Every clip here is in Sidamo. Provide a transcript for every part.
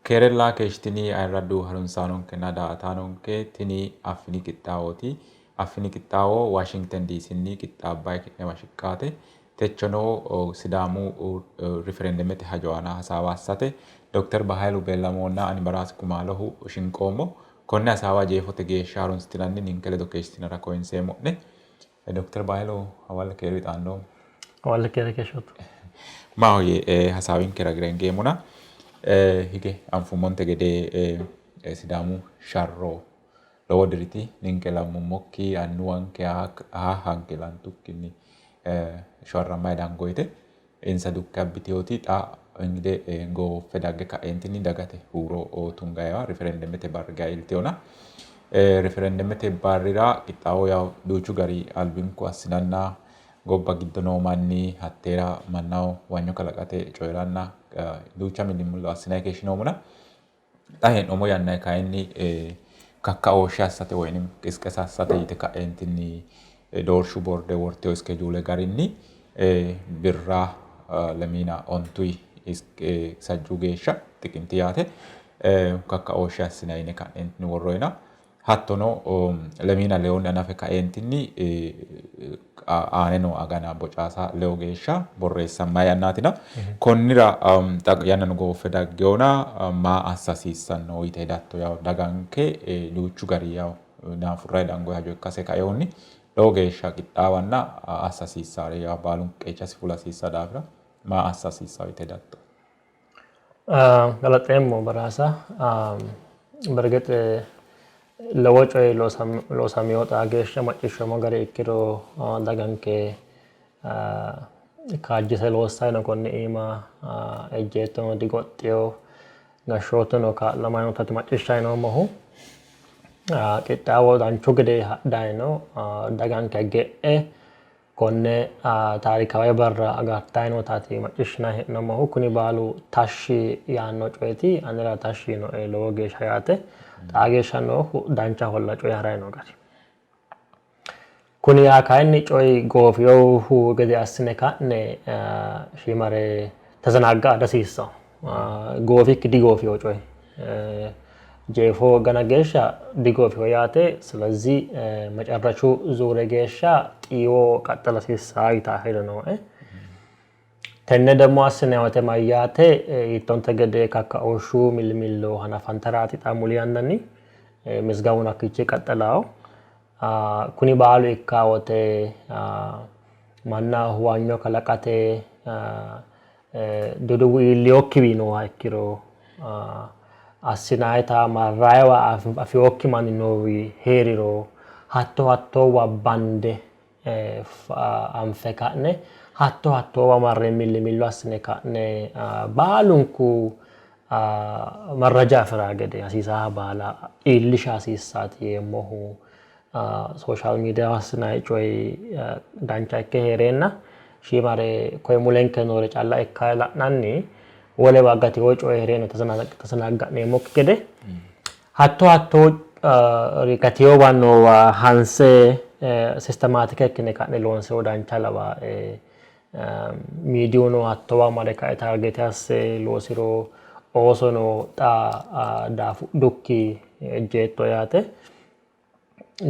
Keerella keeshshitini ayirraddu harunsaanonkenna daa''ataanonke, tini Affini qixxaawooti. Affini qixxaawo Washington DCnni qixxaabbayi ki'newa shiqqaate. Techono Sidaamu riferendemete hajo aana hasaawa assate Dokter Bahaylu Bellamonna ani Baraasi Kumaalohu shinqoommo. Konne hasaawa jeefote geeshsha harunsitinanni ninke ledo keeshshitinara koyinseemmo'ne. Dokter Bahaylu hawalle keeru xaandoommo. Hawalle keere keeshshootto. Maahoyye hasaawinkera girengeemmona hige anfummonte gede Sidaamu sharro lowo diriti ninke lammummokki annuwanke ahaahanke ilantukkinni sharrammayi dango yite insa dukke abbiteoti xa ingide gooffe dagge ka'eentinni dagate huuro tungayiwa riferendemete barri geya iilteona riferendemete barrira qixxaawo yawo duuchu gari albinku assinanna gobba giddo noo manni hatteera mannaho huwanyo kalaqate coyi'ranna duucha millimillo assinanni keeshshinoommona xa hee'noommo yannanni kayinni kakkaooshshe assate woyi qisqesa assate yite ka'eentinni doorshu borde wortino iskejuule garinni birra lemiina ontuyi sajjuu geeshsha xiqimti yaate kakkaooshshe assinanni yine ka'neentinni worroyina. Hattono lemiina lewunni hanafe kaeentinni aane noo agana bocaasa lewu geeshsha borreessammanni yannaatina. Konnira xa yannano gooffe dagginona maa assa hasiissanno yite hedatto? Yawo daganke duuchu gari yawo daafurrayi dangoyi hajo ikkase kainohunni lowo geeshsha qixxaawanna assa hasiissaare yawo baalunku qeechasi fula hasiissanno daafira maa assa hasiissanno yite hedatto? Galaxeemmo Baraasa. Bergete lowo coyi loosamino xaa geeshsha macciishshoommo gari ikkiro daganke kaajjite loossanni no konni iima ejjeettono digoxxino gashshootuno kaa'lamanni nootaati macciishshanni noommohu. Qixxaawo danchu gede hadhanni no daganke ge'e Konne taarikaawe barra agartanni nootaati macciishshinanni hee'noommohu. Kuni baalu tashshi yaanno coyeeti. Anera tashshi yiinoe lowo geeshsha yaate. Xaa geeshsha noohu danchaholla coyi harayi noo gari. Kuni yaa kayinni coyi goofinohu gede assine ka'ne shiimare tazanaagga'a dihasiissanno. Goofikki digoofino coyi. Jeefo gana geeshsha digoofino yaate. Silezih macarrashu zuure geeshsha xiiwo qaxxala hasiissanno yitanno hedo nooe. Tenne demmo assinanni woyte mayyaate yiittonte gede kakkaooshshu millimillo hanafantaraati xa muli yannanni. Mizgawuno hakkiichi qaxxalanno. Kuni baalu ikkanno wote mannaho huwanyo kalaqate duduwu iillinokkiwi nooha ikkiro assinayita marrayiwa afinokki manni noowi hee'riro hatto hattoowa bande anfe ka'ne hatto hattoowa marre millimillo assine ka'ne baalunku marraja afi'raa gede hasiisaha baala iillisha hasiissaati yeemmohu. Social media assinanni coyi dancha ikke hee'reenna shiimare koye mulenke noore calla ikka la'nanni wolewa gatino coyi hee'reenna tazanaga'neemmokki gede hatto hatto gatinowa noowa hanse systematic ikkine ka'ne loonsiro dancha lawaae. Miidiyuno hattowa mare kae target asse loosiro oosono xa daafudhukki ejjeetto yaate.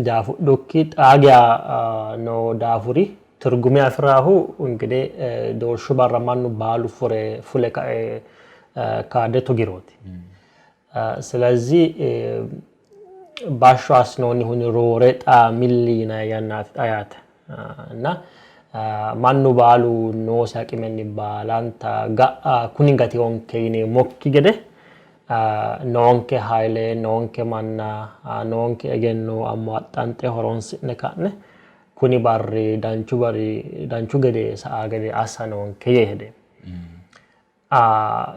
Daafudhukki xaa geya noo daafuri tirgume afi'rahu ingidihi doorshu barra mannu baalu fure fule kae kaade tugirooti. Silezih bashsho assinoonnihunni roore xa milli yinanni yannaati xa yaate. Inna mannu baalu noosi aqimenni baalanta ga'a kuni gatinonke yineemmokki gede noonke hayle, noonke manna, noonke egenno ammuwaxxanxe horonsi'ne ka'ne kuni barri danchu barri danchu gede sa''a gede assa noonke yee hedeemmo.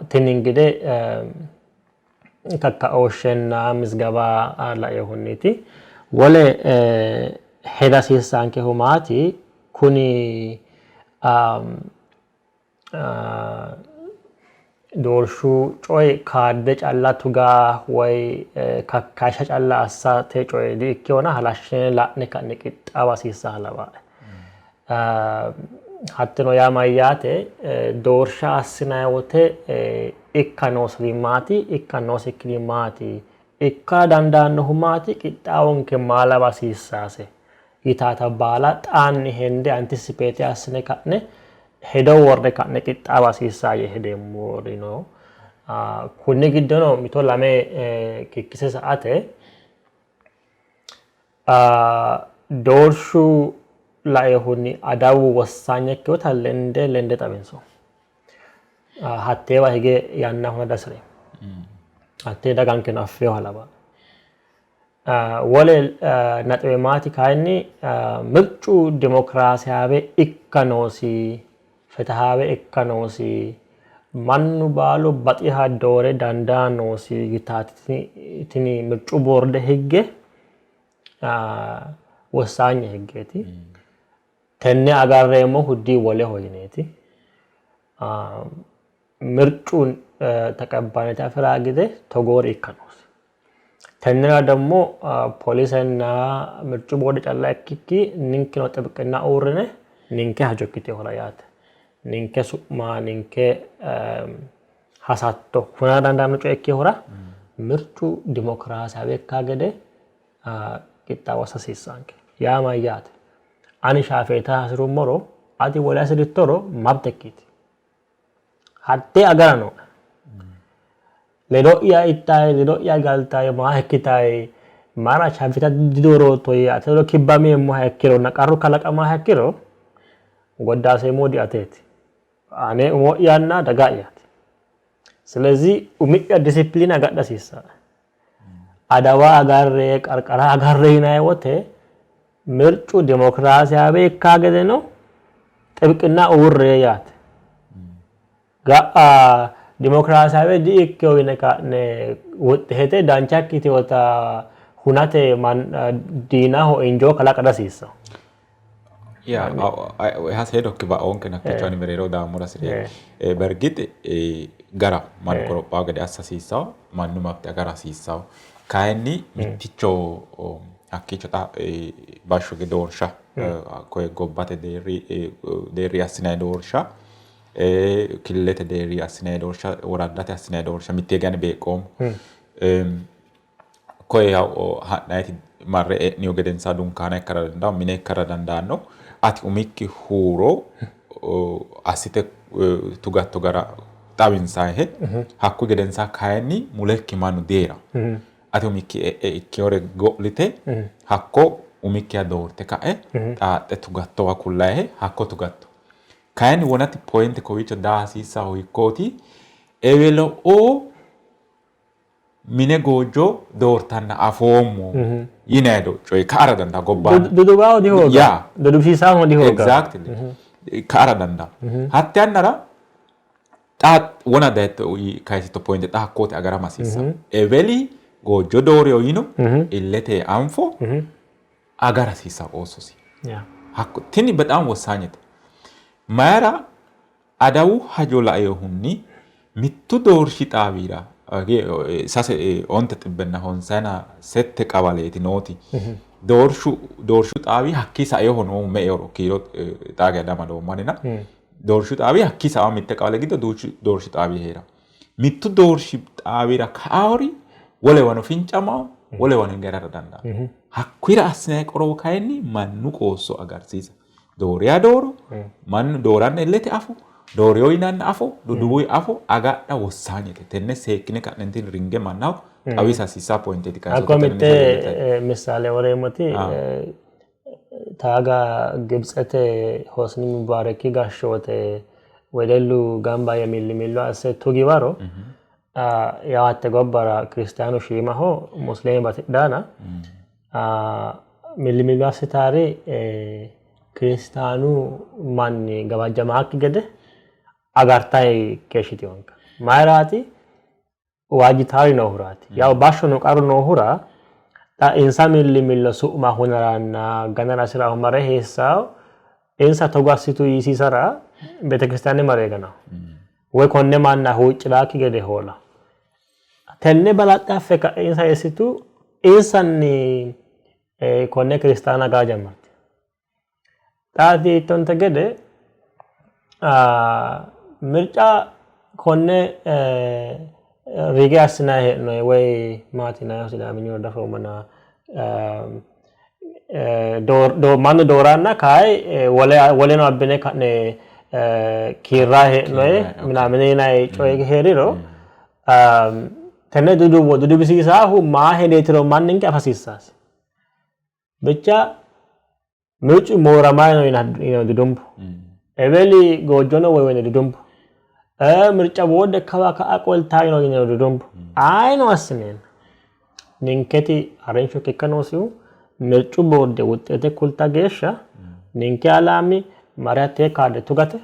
Tini ingidihi kakkaooshshenna mizgaba lainohunniiti. Wole heda hasiissaankehu maati? Kuni doorshu coyi kaarde calla tuga woy kakkayishsha calla assate coye di''ikkinona halashshine la'ne ka'ne qixxaawa hasiissannoha lawaae. Hattino yaa mayyaate doorsha assinanni wote ikka noosiri maati, ikka noosikkiri maati, ikka dandaannohu maati, qixxaawonke maa lawa hasiissaase yitaata baala xaanni hende anticipate assine ka'ne hedo worre ka'ne qixxaawa hasiissaa yee hedeemmori no. Kunni giddono mito lame kikkise sa''ate Doorshu lainohunni adawu wossanya ikkinota lende lende xawinso. Hatteewa hige yanna huna dihasi'reemmo. Hattee dagankeno affinoha lawanno. Wole naxiwe maati kayinni mircu dimokiraasiyaawe ikka noosi, fetihaawe ikka noosi, mannu baalu baxiha doore dandaa noosi yitaati tini mircu boorde higge wossaanye higgeeti. Tenne agarreemmohu diwoleho yineeti. Mircu taqabbaynete afi'raa gede togoori ikka noosi. Tennera ደግሞ polisenna mircu boorde calla ikkikki ninkeno xibqinna uurrine ninke hajo ikkitinohura yaate. Ninke su'ma ninke hasatto hunara dandaanno coye ikkinohura mircu dimokiraasiyaawe ikkaa gede qixxaawo assa hasiissaanke. Yaa mayyaate? Ani shaafeeta hasirummoro ati wole hasirittoro mabtekkiiti. Hattee agara nooe. Ledo'ya ittayi, ledo'ya galtayi, maa ikkitayi, mayira shaafeeta didoorootto yee ate ledo kibbameemmoha ikkironna qarru kalaqamaha ikkiro goddaaseemmohu diateeti. Ane umo'yanna daga'yaati. Silezi umi'ya disipiliine agadha hasiissannoe. Adawa agarre, qarqara agarre yinanni wote mircu dimokiraasiyaawe ikkaa gedeno xibqinna uurre yaate. Ga'a dimokiraasiyaawe di''ikkino yine ka'ne woxxihete dancha ikkitinota hunate diinaho injoo kalaqa dihasiissanno. ያ hedokki ba'oonke nakkicho ani mereero daammora hasi're bergix gara mannu qorophaa gede assa hasiissawo mannu mabte agara hasiissawo kayinni mitticho hakkiicho xa bashsho ge doorsha koye gobbate deerri deerri assinanni doorsha killete deerri assinanni doorsha woraddate assinanni doorsha mittee gane beeqqoommo. Koye ha'nayiti marre e'nihu gedensaa dunkaana ikkara dandaanno, mine ikkara dandaanno. Ati umikki huuro assite tugatto gara xawinsayihe. Hakkuyi gedensaa kayinni mulekki mannu dihee'ranno. Ati umikki e'e ikkinore go'lite hakko umikkiha doorte ka'e xaaxxe tugattowa kullayihe hakko tugatto. Kayinni wonati pointe kowiicho daa hasiissahu hiikkooti? Ewelo''oo mine goojjo doortanna afoommo yinanni coyi ka'ara dandaanno gobbaanni. Duduwaaho dihooga. Yeah. Dudubisiisaaho dihooga. Exactly. Ka'ara dandaanno. Hatte yannara xa wona dayitto kayisitto pointe xa hakkooti agarama hasiissanno. Eweli goojjo dooriyo yino illete anfo agara hasiissanno qoossosi. Yeah. Hakko tini bexaam wossaanyete. Mayira Adawu hajo lainohunni mittu doorshi xaawira sase onte xibbenna honsayina sette qawaleeti nooti. Doorshu doorshu xaawi hakkii saeho noohu me''ehoro kiiro xaa geya diamadoommo anina. Doorshu xaawi hakkii saeho mitte qawale giddo duuchu doorshu xaawi hee'ranno. Mittu doorshi xaawira ka'aori wolewano fincamawo, wolewano hinge harara dandaanno. Hakkuyira assinanni qorowo kayinni mannu qoosso agarsiisa. Dooriya dooro, mannu dooranna illete afo, dooriyo yinanna afo, duduwuyi afo agadha wossaanyete. Tenne seekkine ka'nentinni ringe mannaho xawisa hasiissaa pointeeti Hakko mitte missaale woreemmoti taaga Gibitsete Hosni Mubaareki gashshoote wedellu gamba yee millimillo asse tugiwaro yawo hatte gobbara kiristaanu shiimaho musliime batidhaana Millimillo assitaari Kiristaanu manni gawajjamaakki gede agartayi keeshshitinonka. Mayiraati? Waajjitaari noohuraati. Yawo bashshono qarru noohura xa insa millimillo su'ma hunaranna ganara hasi'rahu mare heessawo insa togo assitu yiisiisara beetekiristaane mare ganawo. Woy konne manna huucci'raakki gede hoola. Tenne balaxxe affe ka'e insa eessitu, insanni konne Kiristaana gaa jammarti. Xa ati yiittonte gede Mirca konne rige assinanni hee'noonni woy maati yinanniho Sidaaminyunni diafoommona mannu dooranna kayi woleno abbine ka'ne kiirranni hee'noonni minamini yinanni coyi heeriro tenne duduwo duduwisiisaahu maa hedeetiro manninke afa hasiissaasi. Bicha Mircu mooramanni no yine dudumbu. Eweli goojjono woy yine dudumbu. Mirca boode kawa ka'a qoltanni no yine dudumbu. Ayino assineenna ninketi harinsho ikka noosihu mircu boorde wuxxete kulta geeshsha ninke alaami mare hattee kaarde tugate.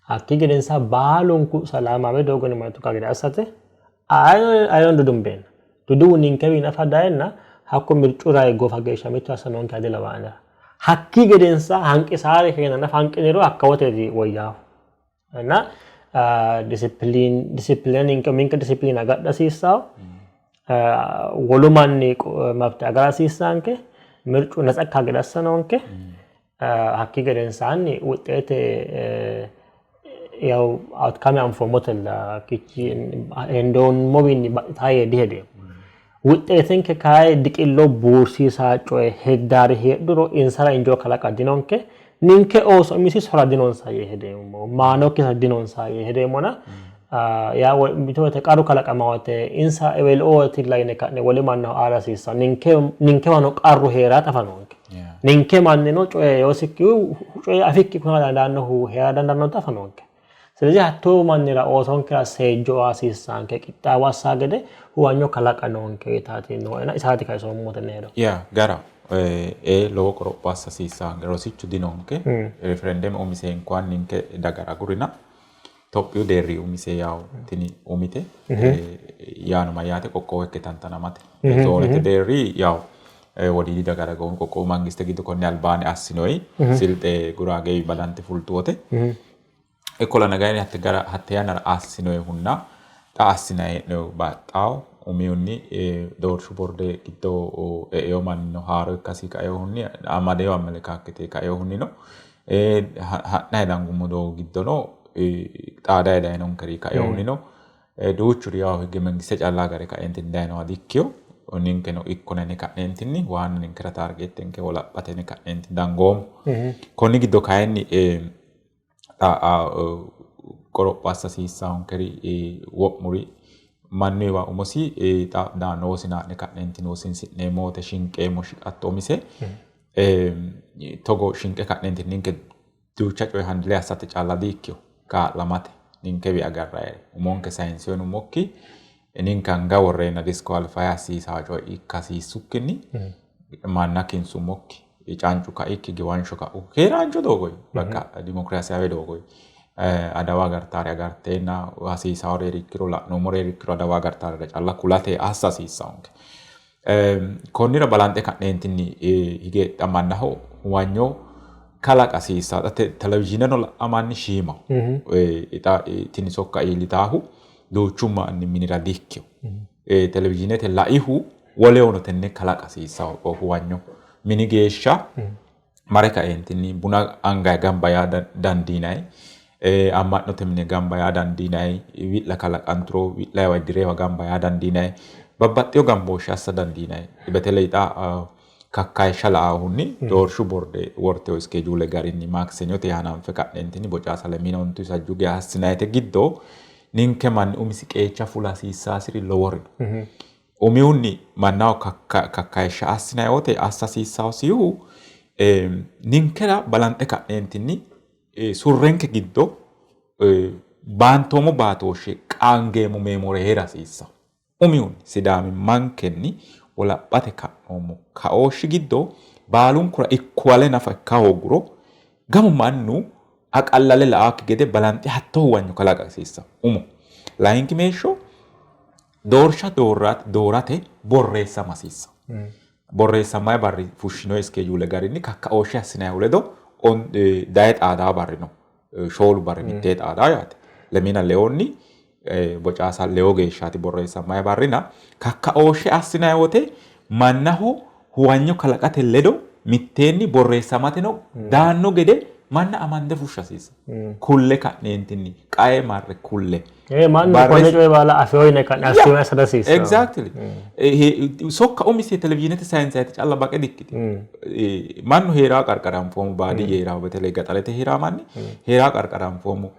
Hakkii gedensa baalunku salaamaame doogonni mare tuqa gede assate ayino dudumbeenna duduwu ninkewiinni nafa dayenna hakko mircu rayi goofa geeshsha mittu assa noonkeha dilawanno anera. Hakkii gedensa hanqisaare keena nafa hanqiniro hakkawoteeti woyyaahu. እና discipline discipline ninke uminke discipline agadha hasiissawo wolu manni mabte agara hasiissaanke mircu natsa ikka gede assa noonke. Hakkii gedensaanni wuxxeete yaw outcome anfoommotella hakkiichi hendoommowiinni baxxitaa yee dihedeemmo. Wuxxeetenke kayi diqillo buursiisaa coye heddaari heedhuro insara injoo kalaqa dinonke. Ninke ooso umisi sora dinonsa yee hedeemmo. Maano kisa dinonsa yee hedeemmona yaa mito woyte qarru kalaqama woyte insa eweliootilla yine ka'ne wole mannaho aara hasiissanno. Ninke ninkewano qarru hee'rata afa noonke. Ninke mannino coye yoosikkihu coye afikki kuna dandaannohu hee'ra dandaannota afa noonke. ስለዚህ hattoo mannira oosonkera seejjo aa hasiissaanke qixxaawo assaa gede huwanyo kalaqa noonke yitaati nooena isaati kayisoommohu tenne hedo. Yaa gara ee lowo qoropho assa hasiissaanke rosichu dinonke referendeme umise inkuwan ninke dagara agurina Tophiyu deerri umise yawo tini umite yaano mayyaate qoqqowo ikke tantanamate zoonete deerri yawo wodiidi daga dagoomu qoqqowu mangiste giddo konni albaanni assinoyi Silxe Guraage badante fultu wote ikkollana kayinni hatte gara hatte yannara assinoyihunna xa assinanni hee'noyihu baxxawo. Umihunni doorshu borde giddo e'eyo mannino haaro ikkasi kainohunni amadeyo amelekaakkete kainohunnino ha'nayi dangummo doogo giddono xaadayi dayinonkeri kainohunnino duuchuri yawo hige mangiste calla agare kaeentinni dayinoha dikkino. Ninkeno ikkona yine ka'neentinni waanna ninkera taargeettenke wolaphate yine ka'neentinni dangoommo. Konni giddo kayinni xa qoropho assa hasiissaankeri wo'muri mannuyiwa umosi xa daanno wosina haa'ne ka'neentinni wosinsi'neemmo wote shinqeemmo shiqatto umise togo shinqe ka'neentinni ninke duucha coye handle assate calla di''ikkino, kaa'lamate ninkewi agarrayiri umonke sayinse uyinummokki ninke anga worreenna disqualify assiisaa coye ikka hasiissukkinni manna kinsummokki cancu kaikki giwansho ka'u keeraancho doogoyi bakka dimokiraasiyaawe doogoyi adawa agartaare agarteenna hasiisaawore ikkiro la'noommore ikkiro adawa agartaarera calla kulate assa hasiissaonke. Konnira balanxe ka'neentinni hige xa mannaho huwanyo kalaqa hasiissanno. Xa televizhiineno la''a manni shiimaho. Xa tini sokka iillitaahu duuchu manni minira dikkino. Televizhiinete laihu wolehono tenne kalaqa hasiissanno huwanyo. Mini geeshsha mare kaeentinni buna angayi gamba yaa dandiinanni. Amma'note mine gamba yaa dandiinanni. Wi'la kalaqanturo wi'layiwa iddireewa gamba yaa dandiinanni. Babbaxxewo gambooshshe assa dandiinanni. Beteley xa kakkayishsha la'ahunni doorshu borde wortewo iskeejuule garinni maakisenyote hananfe ka'neentinni bocaasa lemiina ontu sajjuu geya assinayite giddo ninke manni umisi qeecha fula hasiissaasiri lowori no. Umihunni mannaho kakkayishsha assinanni wote assa hasiissannosihu ninkera balanxe ka'neentinni surrenke giddo baantoommo baatooshshe qaangeemmo meemore hee'ra hasiissanno. Umihunni Sidaamimmankenni wolaphate ka'noommo kaooshshi giddo baalunkura ikkuwale nafa ikka hoogguro gamu mannu aqallale la''aakki gede balanxe hattoo huwanyo kalaqa hasiissanno. Umo. Layinkimeeshsho Doorsha doorate borreessama hasiissanno. Borreessammanni barri fushshinoyi iskeejuule garinni kakkaooshshe assinannihu ledo daye xaadaa barri no. Shoolu barri mittee xaadaa yaate. Lemiina leyoonni bocaasa leyo geeshshaati borreessammanni barrina kakkaooshshe assinanni wote mannaho huwanyo kalaqate ledo mitteenni borreessamateno daanno gede Manna amande fushsha hasiissa. Kulle ka'neentinni qae marre kulle. Mannu konne coye baala afewo yine ka'ne assume assa dihasiissanno. Exactly. Sokka umise televizhiinete sayinsayiti calla baqe dikkitino. Mannu hee'raa qarqara anfoommo, baadiyye hee'raa beteley gaxarete hee'raa manni hee'raa qarqara anfoommo.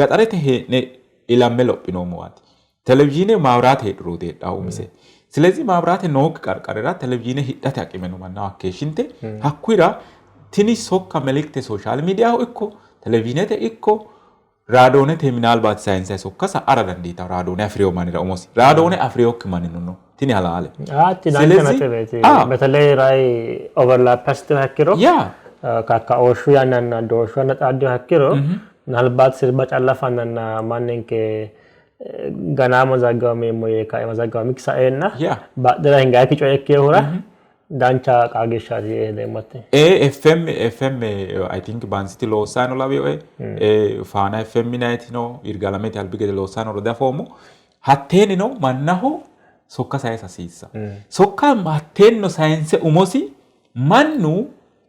Gaxarete hee'ne ilamme lophinoommowaati. Televizhiine maabiraate heedhurooti heedhahu umise. Silezi maabiraate nookki qarqarira televizhiine hidhate aqime no mannaho hakkeeshshinte. Hakkuyira tini sokka melikte sooshaal miidiyaho ikko televizhiinete ikko raadoonete minaalbaati sayinsayi sokka sa'ara dandiitanno. Raadoone afi'rino mannira umosi. Raadoone afi'rinokki mannino no. Tini halaale. Hatti dancha naxibeeti. Beteley rai overlap assitinoha ikkiro kakkaooshshu yannanna doorshu yanna xaaddinoha ikkiro minaalbaati sirba calla fannanna manninke ganaa mazaggawameemmo yee kae mazaggawamikki saeenna badhera hingayikki coye ikkinohura dancha qaagiishshaati yee hedeemmo ati. Ee FM FM I think Bansitti loossanni no lawinoe. Faana FM yinanniti no Yirgaalamete albi gede loossanni nooro diafoommo. Hatteenino mannaho sokka sayisa hasiissa. Sokka hatteenino sayinse umosi mannu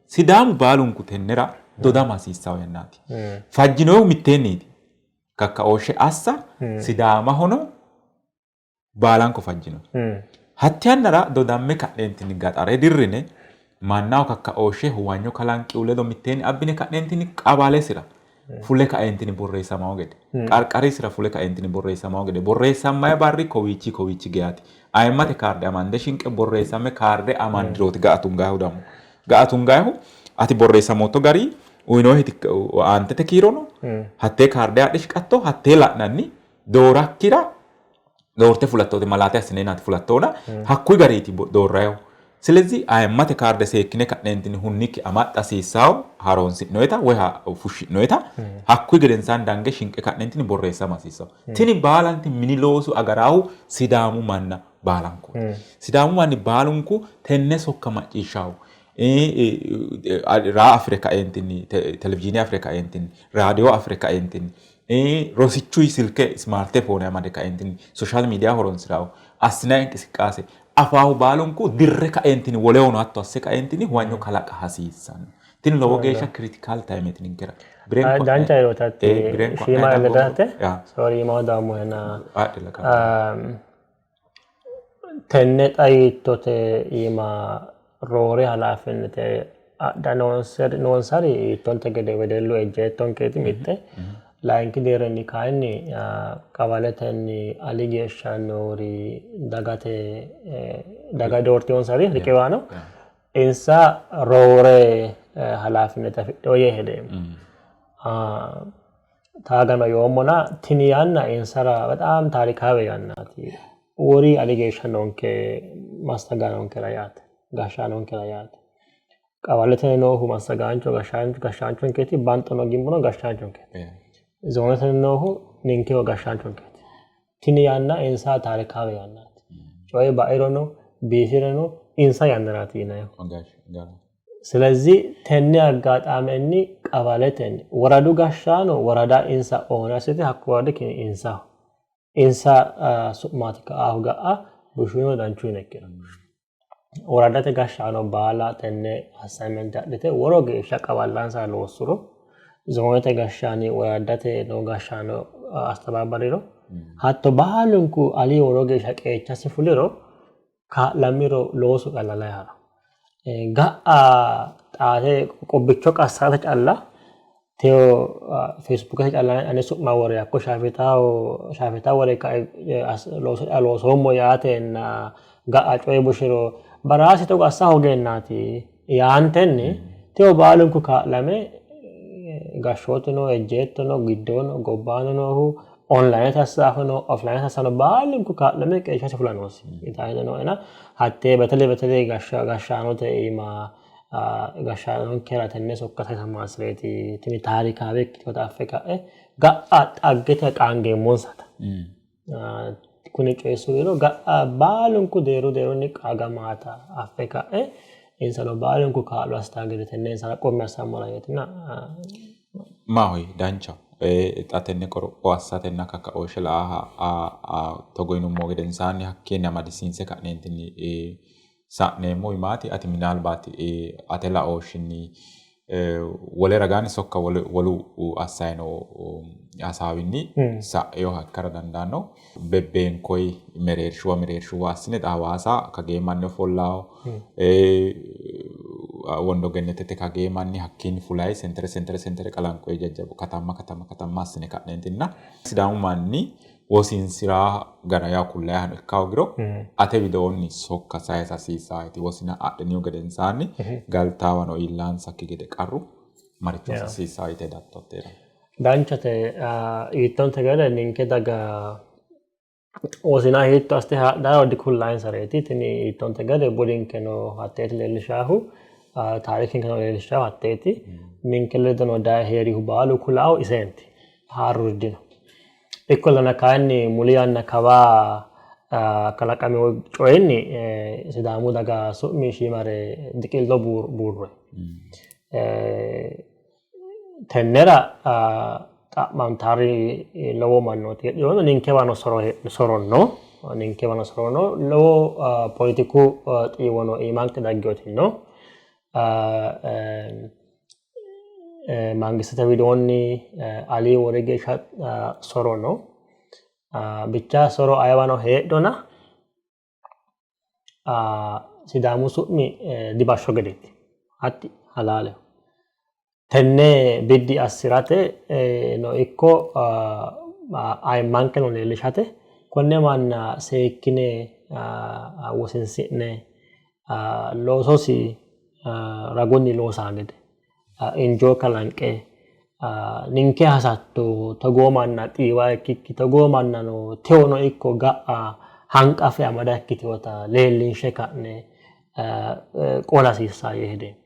Sidaamu baalunku tennera dodama hasiissanno yannaati. Fajjinohu mitteenniiti. Kakkaooshshe assa Sidaamahono baalanko fajjino. Hatte yannara dodamme ka'neentinni gaxare dirrine mannaho kakkaooshshe huwanyo kalanqihu ledo mitteenni abbine ka'neentinni qabalesira fule kaeentinni borreessamanno gede qarqarisira fule kaeentinni borreessamanno gede borreessammayi barri kowiichi kowiichi geyaati. Ayimmate kaarde amande shinqe borreessamme kaarde amandirooti ga'a tungayihu dammo. Ga'a tungayihu ati borreessamootto gari uyinoheti aantete kiiro no. Hattee kaarde adhe shiqatto hattee la'nanni doorakkira doorte fulattooti malaate assineennaati fulattoona hakkuyi gariiti doorrayihu. Silezi ayimmate kaarde seekkine ka'neentinni hunnikki amaxxa hasiissawo haaroonsi'noyita woy fushshi'noyita hakkuyi gedensaanni dange shinqe ka'neentinni borreessama hasiissawo. Tini baalanti mini loosu agaraahu Sidaamu manna baalankooti. Sidaamu manni baalunku tenne sokka macciishshawo. Raa afire kaeentinni, televizhiine afire kaeentinni, raadiyo afire kaeentinni, rosichuyi silke ismaarte foone amade kaeentinni sooshaal miidiya horonsirawo assinanni inqisiqqaase afaahu baalunku dirre kaeentinni wolehono hatto asse kaeentinni huwanyo kalaqa hasiissanno. Tini lowo geeshsha critical timeeti ninkera. Dancha yerootaatti shiima ledate sorry iimaho daammohena tenne xa yiittote iima roore halaafinnete adha noonsari yiittonte gede wedellu ejjeettonkeeti mitte. Layinki deerrinni kayinni qawaletenni ali geeshsha noori dagate daga doortinonsari riqiwaano insa roore halaafinnete afidhino yee hedeemmo. Taagano yoommona tini yanna insara bexaam taarikaawe yannaati. Wori ali geeshsha noonke massagaanonkera yaate, gashshaanonkera yaate. Qawalete noohu massagaancho gashshaanchonkeeti, banxono gimbono gashshaanchonkeeti. Zoonete noohu ninkeho gashshaanchonkeeti. Tini yanna insa taarikaawe yannaati. Coyi bairono biifirono insa yannaraati yinannihu. Silezih tenne aggaxaamenni qawaletenni woradu gashshaano worada insa oone assite hakku woradi kini insaho. Insa su'maati ka'aahu ga'a bushuno danchuno ikkiro. Woraddate gashshaano baala tenne assignment adhite woro geeshsha qawallansa loossuro zoonete gashshaani woraddate noo gashshaano astabaabariro hatto baalunku ali woro geeshsha qeechasi fuliro kaa'lamiro loosu qallalay ha'ranno. Ga'a xaate qubbicho qassate calla teyo Facebookete calla ane su'ma wore hakko shaafeetaho shaafeeta wore kae looso'ya loosoommo yaatenna ga'a coyi bushiro baraasi togo assa hoogeennaati yaantenni teyo baalunku kaa'lame gashshootuno ejjeettono giddono gobbaano noohu onlinete assaahuno offlinete assaahuno baalunku kaa'lame qeechasi fula noosi yitaayino nooena hattee betele betele gashshaanote iima gashshaanonkera tenne sokka sayisa hasireeti tini taarikaawe ikkitinota affe ka'e ga'a xaggete qaangeemmonsata kuni coyi suwiro ga'a baalunku deerru deerrunni qaagamaata affe ka'e insano baalunku kaa'lo assitaa gede tenne insara qummi assammora yeetina. Maahoyye danchaho. Xa tenne qoropho assatenna kakkaooshshe la''a togo yinummo gedensaanni hakkiinni amadisiinse ka'neentinni sa'neemmo imaati ati minaalbaati ate laooshshinni Wole ragaanni sokka wolu assayi noo hasaawinni sa'inoha ikkara dandaanno. Bebbeenkoyi mereershuwa mereershuwa assine xa Hawaasa kagee manni ofollawo, Wondo Gennetete kagee manni hakkiinni fulayi sentere sentere sentere qalanqoyi jajjabba katamma katamma katamma assine ka'neentinna Sidaamu manni wosinsi'raa gara yaa kullayihano ikka hoogiro ate widoonni sokka sayisa hasiissaati. Wosina adhinihu gedensaanni galtaawano iillaansakki gede qarru maricho assa hasiissaa yite hedatto atera? Danchate. Yiittonte gede ninke daga wosina hiitto assite haadharo dikullayinsareeti. Tini yiittonte gede budinkeno hatteeti leellishaahu, taarikinkeno leellishaahu hatteeti. Ninke ledono daye heerihu baalu kulaahu iseenti. Haaruri dino. Ikkollana kayinni muli yanna kawa kalaqamino coyinni Sidaamu daga su'mi shiimare diqillo buurroyi. Tennera xa'mantaari lowo mannooti heedhirono ninkewano soro no, ninkewano soro no, lowo poletiku xiiwono iimanke dagginoti no. Mangistete widoonni alii wori geeshsha soro no. Bicha soro ayewano heedhona Sidaamu su'mi dibashsho gedeeti. Hatti halaaleho. Tenne biddi assi'rate no ikko ayimmankeno leellishate konne manna seekkine wosinsi'ne loososi ragunni loosaa gede injoo kalanqe ninke hasatto togoo manna xiiwa ikkikki togoo mannano tewono ikko ga'a hanqafe amada ikkitinota leellinshe ka'ne qola hasiissanno yee hedeemmo.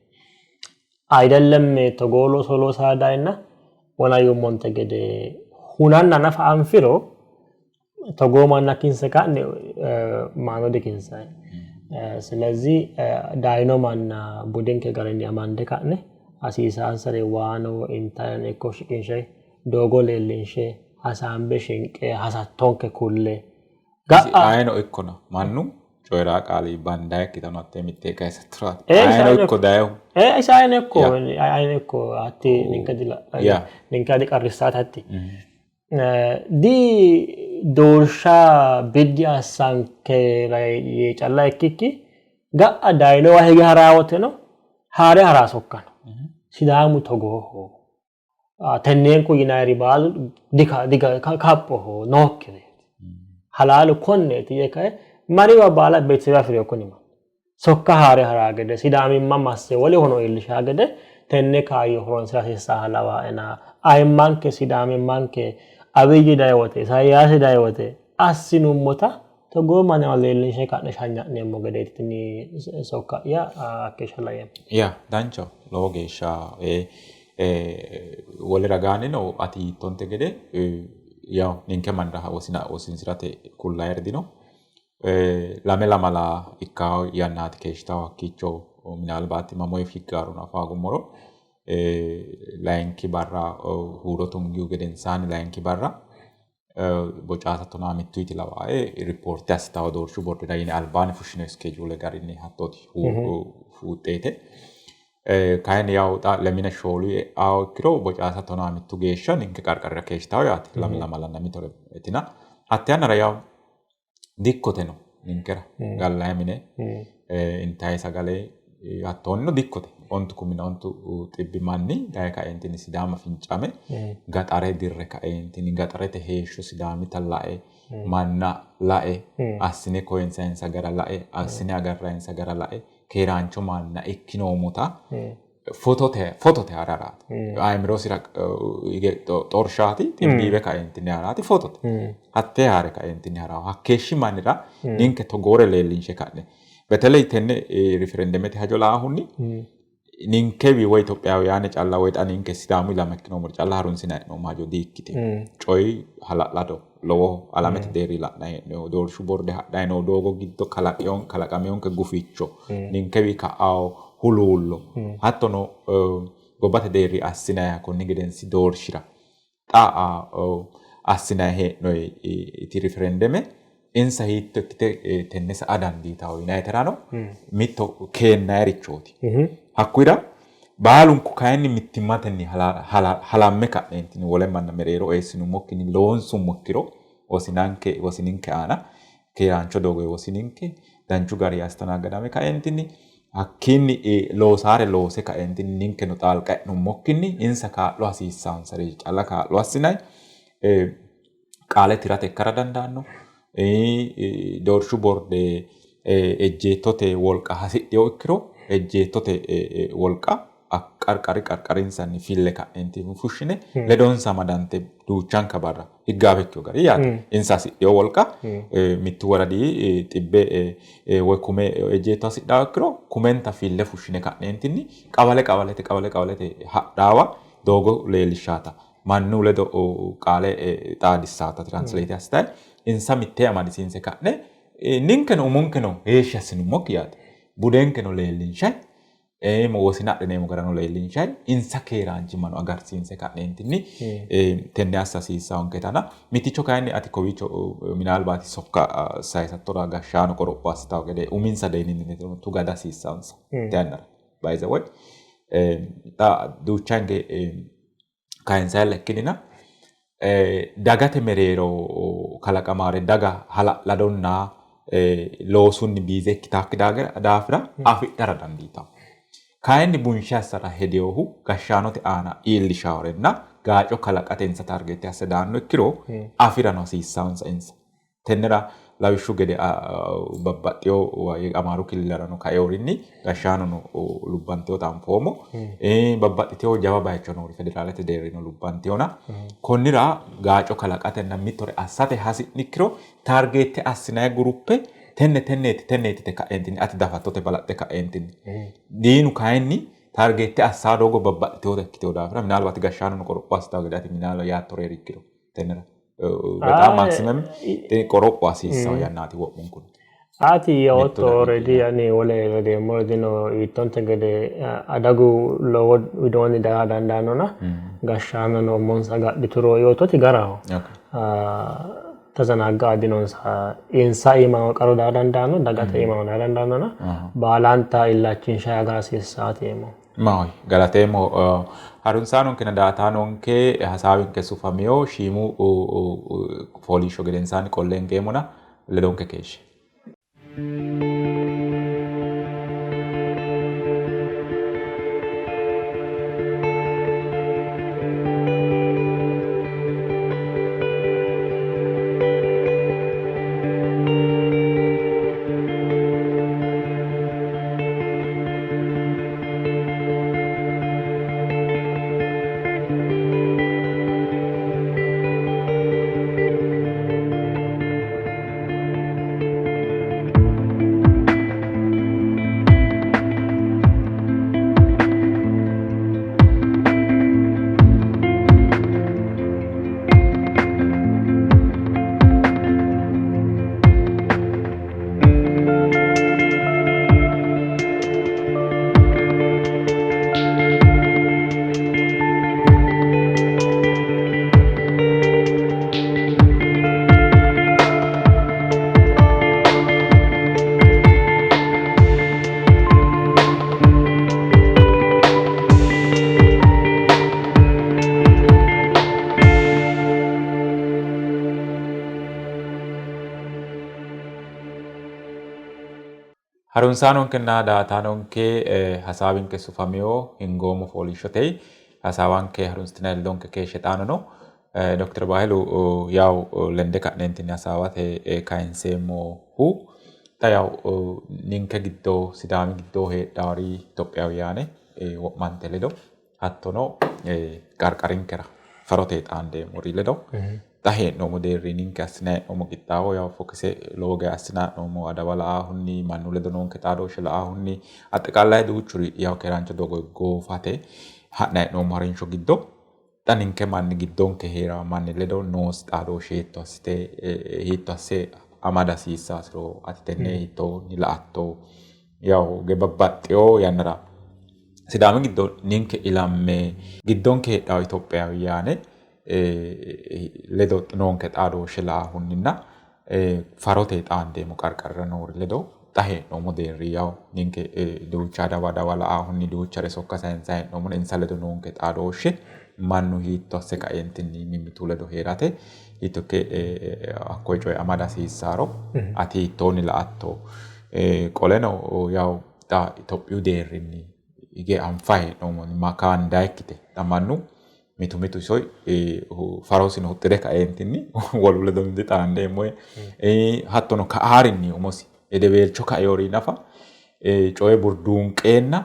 Ayidellem togoo looso loosa dayinna wona yuummonte gede hunanna nafa anfiro togoo manna kinse ka'ne maano dikinsanni. Silezih dayino manna budinke garinni amande ka'ne hasiisaansare waano intayireno ikko shiqinshe doogo leellinshe hasaambe shinqe hasattonke kulle ga'a Ayeno ikkona mannu coyi'raa qaali bandayi ikkitano hattee mittee kayisattoraati. Ayeno ikko dayihu. Isi ayeno ikko ayeno ikko hatti ninke dila ninke diqarrissaate hatti. Di doorsha biddi assankera yee calla ikkikki ga'a dayinowa hige haraa woteno haare haraa sokka no. Sidaamu togooho. Tenneenku yinayiri baalu dikaphoho nookkireeti. Halaalu konneeti yee kae mariwa baala beetesewe afi'rino kuni manni. Sokka haa're haraa gede, Sidaamimma masse wolehono iillishaa gede tenne kaayyo horonsi'ra hasiissaaha lawaaena ayimmanke Sidaamimmanke Abiy dayi wote, Isayyaasi dayi wote assinummota togoo mannira leellinshe ka'ne shanya'neemmo gedeeti tini sokka'ya hakkeeshsha laeemmo. Yaa danchaho lowo geeshsha wole ragaannino ati yiittonte gede yawu ninke mannira wosina wosinsi'rate kullayiri dino. Lame lamala ikkawo yannaati keeshshitawo hakkiicho minaalbaati mamoye higgarono afa hoogummoro layinki barra huuro tungihu gedensaanni layinki barra bocaasa tonaa mittuyiti lawaae ripoorte assitawo doorshu bordera yine albaanni fushshino iskeejuule garinni hattooti fuuxxeete. Kayinni yawu xa lemina shoolu e'awo ikkiro bocaasa tonaa mittu geeshsha ninke qarqarira keeshshitawo yaate lame lamalanna mitore etina hatte yannara yawu dikkote no ninkera gallayi mine intayi sagale hattoonnino dikkote ontu kumina ontu xibbi manni daye kaeentinni Sidaama fincame gaxare dirre kaeentinni gaxarete heeshsho Sidaamita lae manna lae assine koyinsayinsa gara lae assine agarrayinsa gara lae keeraancho manna ikkinoommota fotote fotote hararaati. Ayimirosira hige xorshaati ximbiiwe kaeentinni haraati fotote. Hattee haare kaeentinni harawo. Hakkeeshshi mannira ninke togoore leellinshe ka'ne. Beteley tenne riferendemete hajo laahunni ninkewi woy Itophiyaawiyaane calla woy xa ninke Sidaamu ilama ikkinoommori calla harunsinanni hee'noommo hajo di''ikkitino. Coyi hala'lado lowoho alamete deerri la'nanni hee'noommo. Doorshu borde hadhanni noo doogo giddo kalaqamiyonke guficho ninkewi ka'awo huluullo hattono gobbate deerri assinanniha konni gedensi doorshira xa assinanni hee'noyiti riferendeme insa hiitto ikkite tenne sa''a dandiitanno yinayiterano mitto keennayirichooti. Hakkuyira Baalunku kayinni mittimmatenni halamme ka'neentinni wole manna mereero eessinummokkinni loonsummo ikkiro wosinanke wosininke aana keeraancho doogoyi wosininke danchu garinni astanaggadame kaeentinni hakkiinni loosaare loose kaeentinni ninkeno xaalqa e'nummokkinni insa kaa'lo hasiissaansare calla kaa'lo assinay qaale tirate ikkara dandaanno. Doorshu borde ejjeettote wolqa hasidhino ikkiro ejjeettote wolqa qarqari qarqarinsanni fille ka'neentinni fushshine ledonsa amadante duuchanka barra higgaawe ikkino gari yaate. Insa hasidhino wolqa mittu woradi xibbe woy kume ejjeetto hasidhawo ikkiro kumenta fille fushshine ka'neentinni qawale qawalete qawale qawalete hadhaawa doogo leellishshaata mannu ledo qaale xaadissaata translate assitayi insa mittee amadisiinse ka'ne ninkeno umonkeno heeshshi assinummokki yaate budenkeno leellinshayi wosina adhineemmo garano leellinshayi insa keeraanchimmano agarsiinse ka'neentinni tenne assa hasiissawonketana mitticho kayinni ati kowiicho minaalbaati sokka sayisattora gashshaano qoropho assitawo gede uminsa deerrinni tuga dihasiissansa yannara by the way xa duucha hinge kayinsayilla ikkinnina dagate mereero kalaqamaare daga hala'ladonna loosunni biize ikkitakki daafira afidhara dandiitanno. Kayinni bunshe assara hedinohu gashshaanote aana iillishaworenna gaaco kalaqate insa taargeette asse daanno ikkiro afirano hasiissansa insa. Tennera lawishshu gede babbaxxewo Amaaru kililerano kaeorinni gashshaanono lubbanteota anfoommo. Babbaxxitewo jawa bayicho noori federaalete deerrino lubbantewona konnira gaaco kalaqatenna mittore assate hasi'nikkiro taargeette assinanni guruppe tenne tenneeti tenneeti yite ka'eentinni ati dafattote balaxxe ka'eentinni. Diinu kayinni taargeette assaa doogo babbaxxitewota ikkitewo daafira minaalbaati gashshaanono qoropho assitawo gede ati minaalo yaattore heerikkiro tennera. በጣም maximum qoropho hasiissawo yannaati wo'munkunni. Ati yootto already ani wole ledeemmori dino yiittonte gede adagu lowo widoonni daa dandaannona gashshaanono umonsa agadhituro yoottoti garaho. Tazanagga dinonsa insa iimano qaru daa dandaanno dagate iimano daa dandaannona baalanta illachinshayi agara hasiissaati yeemmo. Maahoyye galateemmo. Harunsaanonkena daa''ataanonke hasaawinke sufamino shiimu fooliishsho gedensaanni qolle hingeemmona ledonke keeshshe. Harunsaanonkenna daa''ataanonke hasaawinke sufamino hingoommo fooliishshote hasaawanke harunsitinanni ledonke keeshshe xaano no. Dokiter Bahilu yawu lende ka'neentinni hasaawate kayinseemmohu xa yawu ninke giddo Sidaami giddo heedhaari Itophiyawuyaane wo'mante ledo hattono qarqarinkera farote xaandeemmori ledo xa hee'noommo deerri ninke assinanni hee'noommo qixxaawo yawo fokise lowo geya assinanni hee'noommo adawa la''ahunni mannu ledo noonke xaadooshshe la''ahunni axxiqallaye duuchuri yawo keeraancho doogo goofate ha'nanni hee'noommo harinsho giddo xa ninke manni giddonke hee'ranno manni ledo noosi xaadooshshe hiitto assite hiitto asse amada hasiissaasiro ati tenne hiittoonni la''atto? Yawo babbaxxewo yannara Sidaami giddo ninke ilamme giddonke heedhawo Itophiyawuyaane ledo noonke xaadooshshe laahunninna farote xaandeemmo qarqarira noori ledo Xa hee'noommo deerri yawo ninke duucha adawa adawa la'ahunni duuchare sokka sayinsanni hee'noommona insa ledo noonke xaadooshshe mannu hiitto asse kaeentinni mimmitu ledo hee'rate hiitto ikke hakkoye coye amada hasiissaaro ati hiittoonni la''atto? Qoleno yawo xa Itophiyu deerrinni hige anfayi hee'noommo kaandayikkite xa mannu mitu mitu iso farosino huxxire kaeentinni wolu ledo dixaandeemmo yee hattono ka'aarinni umosi hedeweelcho kaeori nafa coye burduunqeenna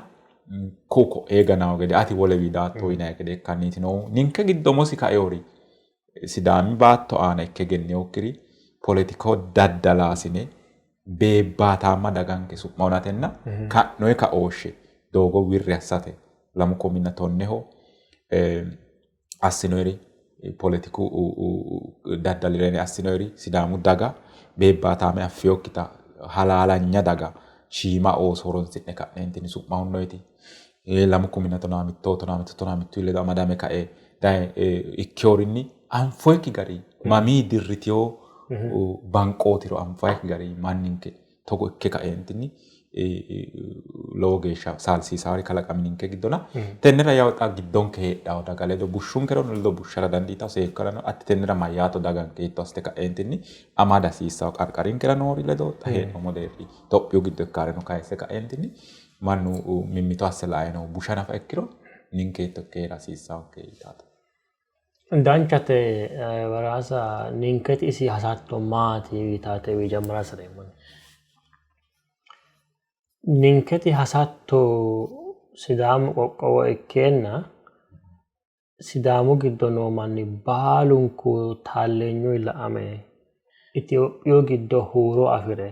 ku'u ko'ee ganaawo gede ati wolewi daatto yinanni gede ikkanniiti noohu. Ninke giddo umosi kaeori Sidaami baatto aana ikke egenninokkiri poletiku daddalaasine beebbaataamma daganke su'ma hunatenna ka'noyi kaooshshe doogo wirri assate lamu kuminna tonneho assinoyiri poletiku daddalira yine assinoyiri Sidaamu daga beebbaataame affinokkita halaalanya daga shiima ooso horonsi'ne ka'neentinni su'ma hunnoyiti lamu kuminna tonaa mitto tonaa mitto tonaa mittu ledo amadame kae daye ikkiyorinni anfoyikki gari mamii dirritiyo banqootiro anfoyikki gari manninke togo ikke kaeentinni lowo geeshsha saalsiisaari kalaqami ninke giddona tennera yawo xa giddonke heedhawo daga ledo bushshunkerono ledo bushshara dandiitawo seekkarano ati tennera mayyaato daganke hiitto assite ka'eentinni amada hasiissawo qarqarinkera noori ledo xa hee'noommo deerri Itophiyu giddo ikkaareno kayisse ka'eentinni mannu mimmito asse lae no busha nafa ikkiro ninke hiitto ikke hee'ra hasiissawonke yitaate. Danchate Baraasa ninketi isi hasatto maati yitaate jammara hasireemmo. Ninketi hasatto Sidaamu qoqqowo ikkeenna Sidaamu giddo noo manni baalunku taalleenyuyi la''ame Itiyophiyu giddo huuro afi're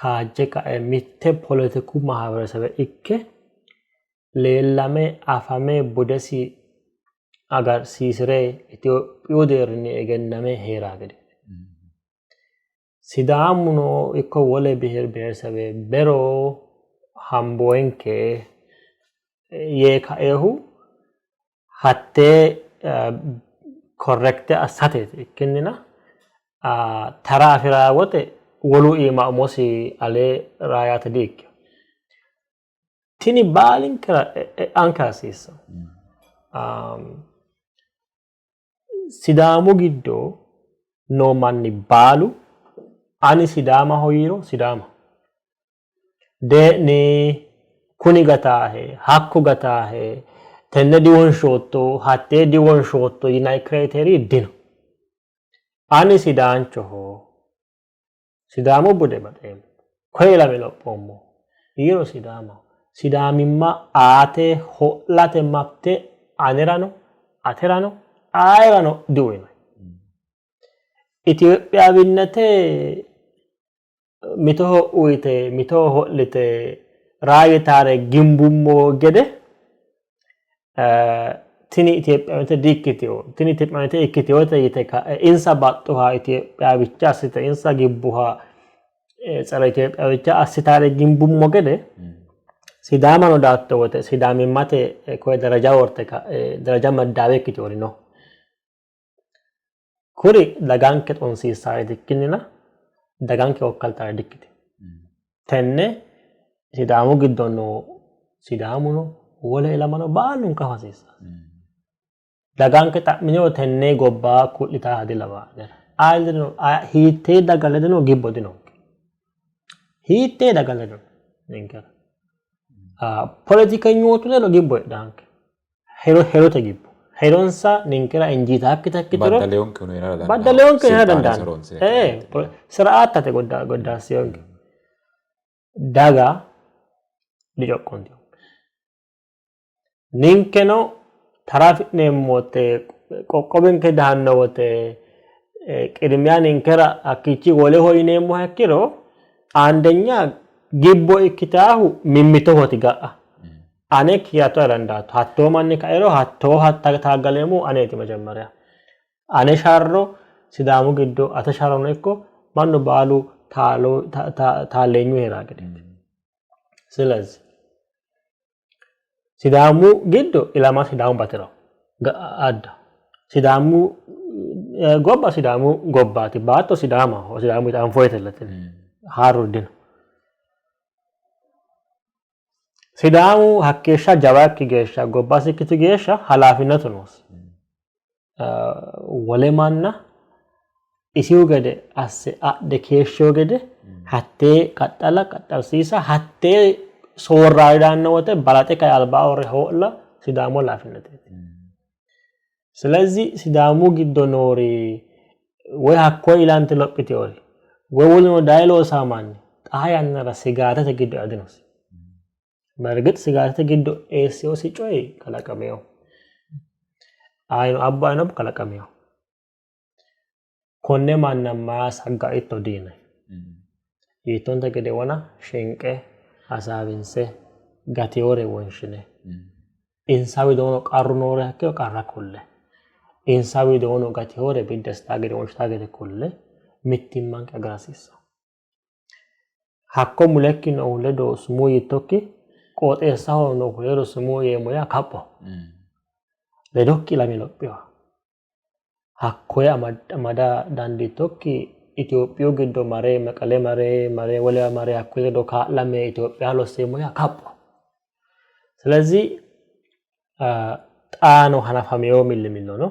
kaajje kae mitte poletiku mahaberesebe ikke leellame afame budesi agarsiisi're Itiyophiyu deerrinni egenname hee'raa gedeeti. Sidaamuno ikko wole biher biheresebe bero hamboyenke yee kaehu hattee korrekte assateeti ikkinnina tara afi'raa wote wolu iima umosi alee raayate di''ikkino. Tini baalinkera e'anke hasiissanno. Sidaamu giddo noo manni baalu ani Sidaamaho yiiro Sidaamaho. Dee'ni kuni gataahe, hakku gataahe, tenne diwonshootto, hattee diwonshootto yinanni criteria dino. Ani Sidaanchoho, Sidaamu bude baxeemmo, koye ilame lophoommo yiiro Sidaamaho. Sidaamimma aate ho'late mabte anerano aterano ayerano diuyinoyi. Itiyophiyawinnete mitoho uyite mitoho ho'lite raayitaare gimbummo gede tini Itiyophiyaawete di''ikkitino, tini Itiyophiyaawete ikkitinote yite ka'e insa baxxuha Itiyophiyaawicha assite insa gibbuha tsere Itiyophiyawicha assitaare gimbummo gede Sidaamano daatto wote Sidaamimmate koye daraja worte ka'e daraja maddaawe ikkitinori no. Kuri daganke xonsiissaareeti ikkinnina daganke wokkaltaare dikkitino. Tenne Sidaamu giddo noo Sidaamuno wole ilamano baalunku afa hasiissanno. Daganke xa'miniro tenne gobba ku'litaaha dilawaae anera. Hiittee daga ledono gibbo dinonke. Hiittee daga ledono ninkera. Poletikenyootu ledo gibbo heedhaanke. Hero herote gibbo. Heronsa ninkera injiitaakkita ikkituro Baddaleyonkehunu hee'rara dandaanno. baddaleyonkehunu hee'rara Silxaanesi dandaanno. horoonsire Ee, kaeentinni. siraatate goddaassiyonke. Daga dicoqqontino. Ninkeno tara afi'neemmo wote qoqqowinke daanno wote qidmiya ninkera hakkiichi woleho yineemmoha ikkiro aandenya gibbo ikkitaahu mimmitohooti ga'a. Ane kiirattoha dandaatto. Hattoo manni kairo hattoo taaggaleemmohu aneeti mejemmerya. Ane sharro Sidaamu giddo ate sharrono ikko mannu baalu taalleenyu hee'raa gedeeti. Silezi Sidaamu giddo ilama Sidaamu bati'rawo adda. Sidaamu gobba Sidaamu gobbaati. Baatto Sidaamaho. Sidaamu anfoyitella tini. Haaruri dino. Sidaamu hakkeeshsha jawa ikki geeshsha gobbasi ikkitu geeshsha halaafinatu noosi. Wole manna isihu gede asse adhe keeshshiyo gede hattee qaxxala qaxxalsiisa hattee soorraari daanno wote balaxe kae albaa uurre hoo'la Sidaamu halaafinnateeti. Silezi Sidaamu giddo noori woy hakko ilante lophiteori woy woluno daye loosaa manni xaa yannara sigaatete giddo ea dinosi. Bergix sigaatete giddo eessinosi coyi kalaqamino. Ayino abbo ayino abbo kalaqamino. Konne manna maa saggaitto diyinanni. Yiittonte gede wona shinqe hasaawinse gatinore wonshine insa widoono qarru noore ikkiro qarra kulle insa widoono gatinore biddi assitaa gede wonshitaa gede kulle mittimmanke agara hasiissanno. Hakko mulekki noohu ledo sumuu yiittokki qooxeessaho noohu ledo sumuu yeemmo yaa kaphoho. Ledokki ilame lophinoha hakkoye amada dandiittokki Itophiyu giddo mare Meqele mare mare wolewa mare hakkuyi ledo kaa'lame Itophiya losseemmo yaa kaphoho. ስለዚህ xaano hanafamino millimillo no.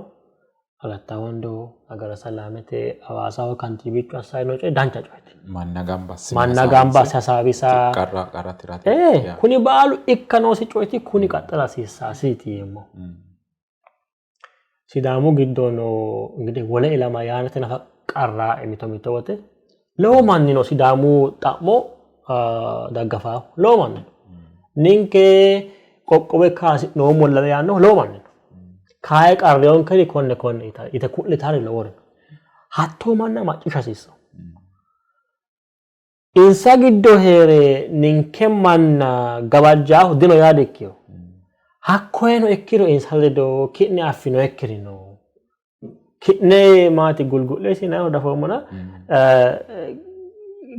Alatta Wondo, Hagara Salaamete, Hawaasaho kantiibichu assanni noo coyi dancha coyeeti. Manna gamba assine Manna gamba asse hasaawisa. Qarra qarra tirate. Ee, kuni baalu ikka noosi coyeeti, kuni qaxxala hasiissaasiiti yeemmo. Sidaamu giddo noo እንግዲህ wole ilama yaanate nafa qarraa'e mito mito wote lowo manni no Sidaamu xa'mo daggafaahu lowo manni no. Ninke qoqqowo ikka hasi'noommolla yaannohu lowo manni no. Kayi qarrinonkeri konne konne yite ku'litari lowori no. Hattoo manna macciishsha hasiissanno. Insa giddo hee're ninke manna gawajjaahu dino yaa dikkino. Hakkoyeno ikkiro insa ledo ki'ne affinoyikkiri no. Ki'ne maati gulgu'le isinaahu dafoommona